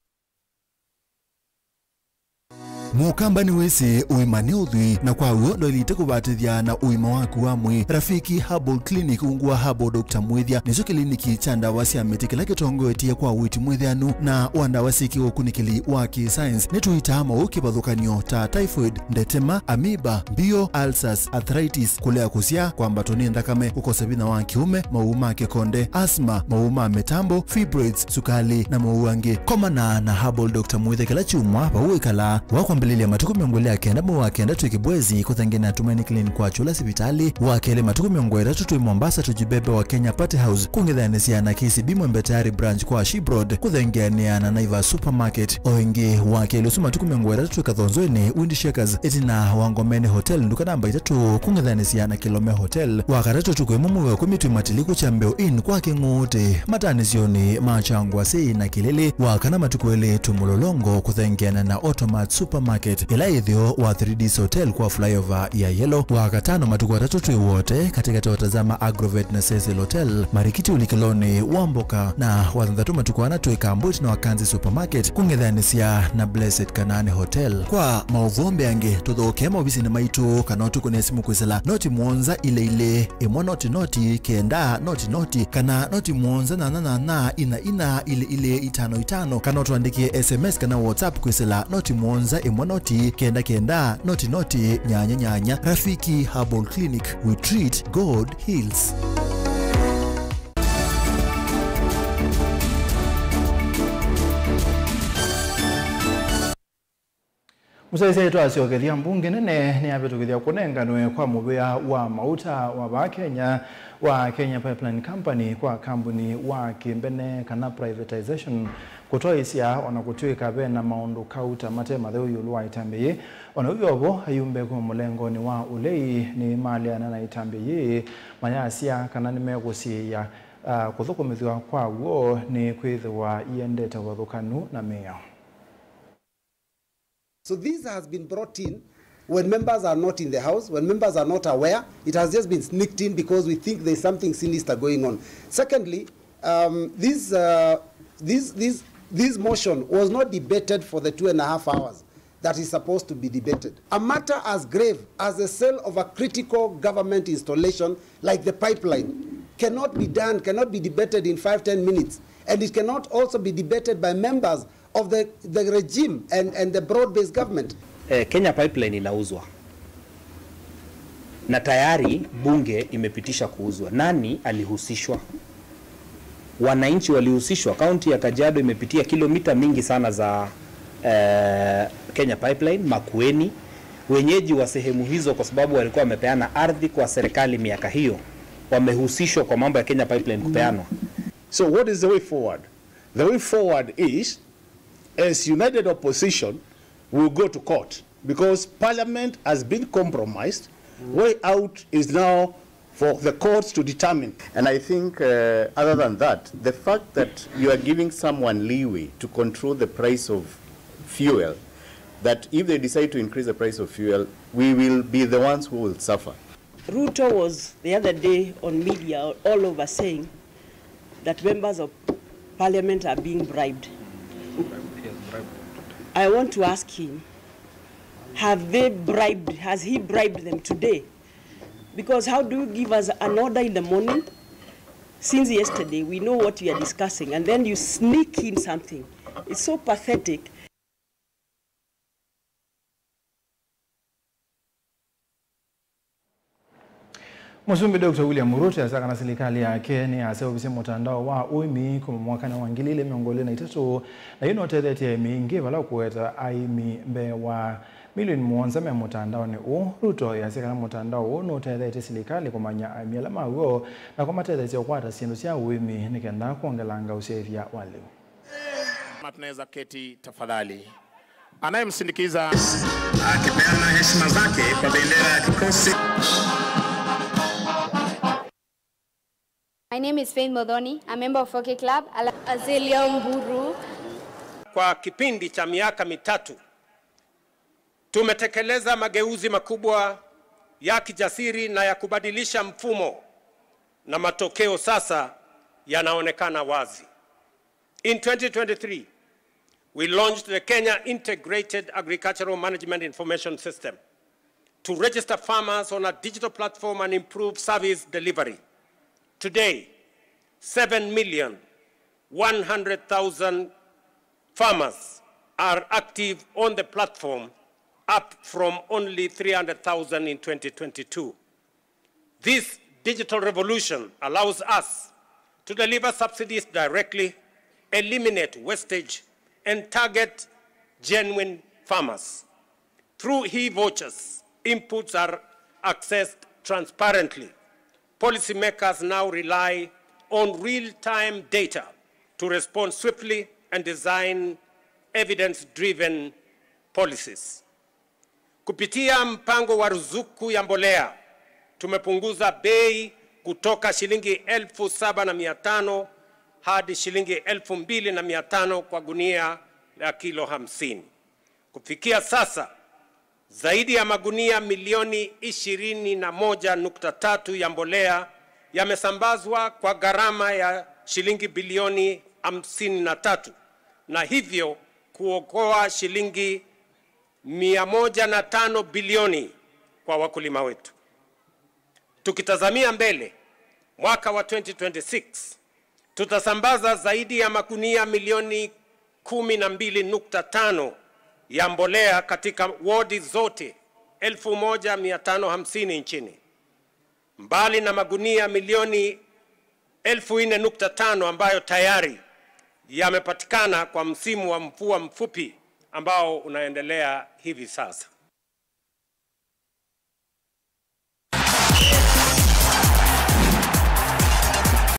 Mũkamba nĩwĩsĩ ũima nĩ ũthwii, na kwa w'o ndwaĩlĩte kũvatĩthya na ũima waku wa mwĩĩ. Rafiki Herbal Clinic ungu wa Herbal Doctor Mwĩthya nĩkyo kĩliniki kya ndawa sya mĩtĩ kĩla kĩtongoetye kwa ũiiti mwĩthĩanu na wa ndawa syĩ kĩũkunĩkĩli wa kĩ-science. Nĩtũitaa maũũ kĩvathũkany'o ta typhoid, ndetema, amoeba, mbio, ulcers, arthritis, kũlea kũsyaa, kwambatwa nĩ nthakame, kũkosa vinya wa kĩũme, maũũ ma kĩkonde, asthma, maũũ ma mĩtambo, fibroids, sukali, na maũũ angĩ. Komana na Herbal Doctor Mwĩthya kĩla kyumwa vau wĩkalaa. Wa kwambĩlĩlya matukũ mĩongo ĩlĩ na kenda mwei wa kenda twĩ Kĩbwezi kũthengeana na Tumaini Clinic kwa Kyũla sivitalĩ. Wa kelĩ matukũ mĩongo ĩtatũ twĩ Mombasa tũjibebe wa Kenya Party House kũng'ethanĩsya na K C B Mwembe Tayari branch kwa Ship Road kũthengeanĩa na Naivas Supermarket. O ĩngĩ wa kelĩ ũsu matukũ mĩongo ĩtatũ twĩ Kathonzoinĩ Wind Shakers ĩtina wa Ngomeni Hotel nduka namba itatũ kũng'ethanĩsya na Kilome Hotel. Wa katatũ ũtukũ ĩmwe mwei wa ĩkũmi twĩ Matiliku Kyambeo Inn kwa Kĩng'ũũtĩ matanĩsyonĩ ma Kyangwa Sei na Kĩlĩlĩ. Wa kana matukũ elĩ twĩ Mũlolongo kũthengeana na Automat Supermarket ĩla ĩtheo wa Three Ds Hotel kwa flyover ya Yellow. Wa katano matukũ atatũ twĩ Wote katĩkatĩ wa Tazama Agrovet na Cecil Hotel marikiti ũlikĩlonĩ wa mboka. Na wa thanthatũ matukũ ana twĩ Kambwit na Wakanzi Supermarket kũng'ethanĩsya na Blessed Kanaani Hotel. Kwa maũvoo mbeange, tũthokee maovisinĩ maitũ kana ũtũkũnĩe simũ kwĩsĩla noti mũonza ilĩ ilĩ ĩmwe noti noti kenda noti noti kana noti mũonza nyanya nyanya ina ina ilĩ ilĩ itano itano, kana ũtũandĩkĩe S M S kana WhatsApp kwĩsĩla noti mũonza ĩmwe noti kenda kenda noti noti nyanya nyanya. Rafiki Herbal Clinic, we treat, God heals. Mũsyaĩĩsya, twasyokethya, mbunge nene nĩyavĩtũkĩthya kũnenganwe kwa mũvĩa wa mauta wa vaa Kenya wa Kenya Pipeline Company kwa kambuni wa kĩmbene kana privatization kũtwaĩsya, o na kũtw'ĩka ve na maũndũ kauta mate matheu ĩũlũ wa ĩtambya yĩĩ. O na ũu wĩ o vo, ayumbe kuma mũlengonĩ wa ũlei nĩmaleana na ĩtambya yĩĩ, mayasya kana nĩmekũsiĩĩa, ah, kũthũkũmĩthw'a kwa w'o nĩkwĩthĩwa iendete ũvathũkanu na mĩao. So this has been brought in when members are not in the house, when members are not aware. It has just been sneaked in because we think there's something sinister going on. Secondly, um, this, uh, this, this, this motion was not debated for the two and a half hours that is supposed to be debated. A matter as grave as the sale of a critical government installation like the pipeline cannot be done, cannot be debated in five, ten minutes, and it cannot also be debated by members of the, the regime and, and the broad-based government. Eh, Kenya Pipeline inauzwa. Na tayari bunge imepitisha kuuzwa. Nani alihusishwa? Wananchi walihusishwa. Kaunti ya Kajiado imepitia kilomita mingi sana za, eh, Kenya Pipeline, Makueni. Wenyeji wa sehemu hizo, kwa sababu walikuwa wamepeana ardhi kwa serikali miaka hiyo, wamehusishwa kwa mambo ya Kenya Pipeline kupeanwa. So what is the way forward? The way forward is, as united opposition, we will go to court because parliament has been compromised. Way out is now for the courts to determine. And I think, uh, other than that, the fact that you are giving someone leeway to control the price of fuel, that if they decide to increase the price of fuel, we will be the ones who will suffer. Ruto was the other day on media all over saying that members of parliament are being bribed. I want to ask him, have they bribed, has he bribed them today? Because how do you give us an order in the morning? Since yesterday, we know what we are discussing, and then you sneak in something. It's so pathetic. Mũsumbĩ Doctor William Ruto asya kana silikalĩ yake nĩyaseũvisye mũtandao wa ũĩmi kuma mwakanĩ wa ngili ilĩ mĩongo ĩlĩ na itatũ, na yu nũtethetye aĩmi aingĩ vala ũkũweta aĩmi mbee wa milioni mũonza me mũtandaonĩ ũũ. Ruto easya kana mũtandao ũũ nũtethetye silikalĩ kũmanya aĩmi ala ma w'o na kũmatethesya ũkwata syĩndũ sya ũĩmi nĩ kenda kwongelanga ũsyaĩthya wa lĩu. Kama tunaweza keti tafadhali. Anayemsindikiza akipeana heshima zake kwa bendera ya kikosi. My name is Faith Modhoni, a member of Hockey Club, Ala- Azalea Mburu. Kwa kipindi cha miaka mitatu, tumetekeleza mageuzi makubwa ya kijasiri na ya kubadilisha mfumo, na matokeo sasa yanaonekana wazi. In twenty twenty-three, we launched the Kenya Integrated Agricultural Management Information System to register farmers on a digital platform and improve service delivery. Today, seven million one hundred thousand farmers are active on the platform, up from only three hundred thousand in twenty twenty-two. This digital revolution allows us to deliver subsidies directly, eliminate wastage, and target genuine farmers. Through e-vouchers, inputs are accessed transparently. Policymakers now rely on real-time data to respond swiftly and design evidence-driven policies. Kupitia mpango wa ruzuku ya mbolea, tumepunguza bei kutoka shilingi elfu saba na mia tano hadi shilingi elfu mbili na mia tano kwa gunia la kilo hamsini. Kufikia sasa, zaidi ya magunia milioni ishirini na moja nukta tatu ya mbolea yamesambazwa kwa gharama ya shilingi bilioni hamsini na tatu, na hivyo kuokoa shilingi mia moja na tano bilioni kwa wakulima wetu. Tukitazamia mbele, mwaka wa twenty twenty-six, tutasambaza zaidi ya magunia milioni kumi na mbili nukta tano ya mbolea katika wodi zote elfu moja mia tano hamsini nchini, mbali na magunia milioni elfu nne nukta tano ambayo tayari yamepatikana kwa msimu wa mvua mfupi ambao unaendelea hivi sasa.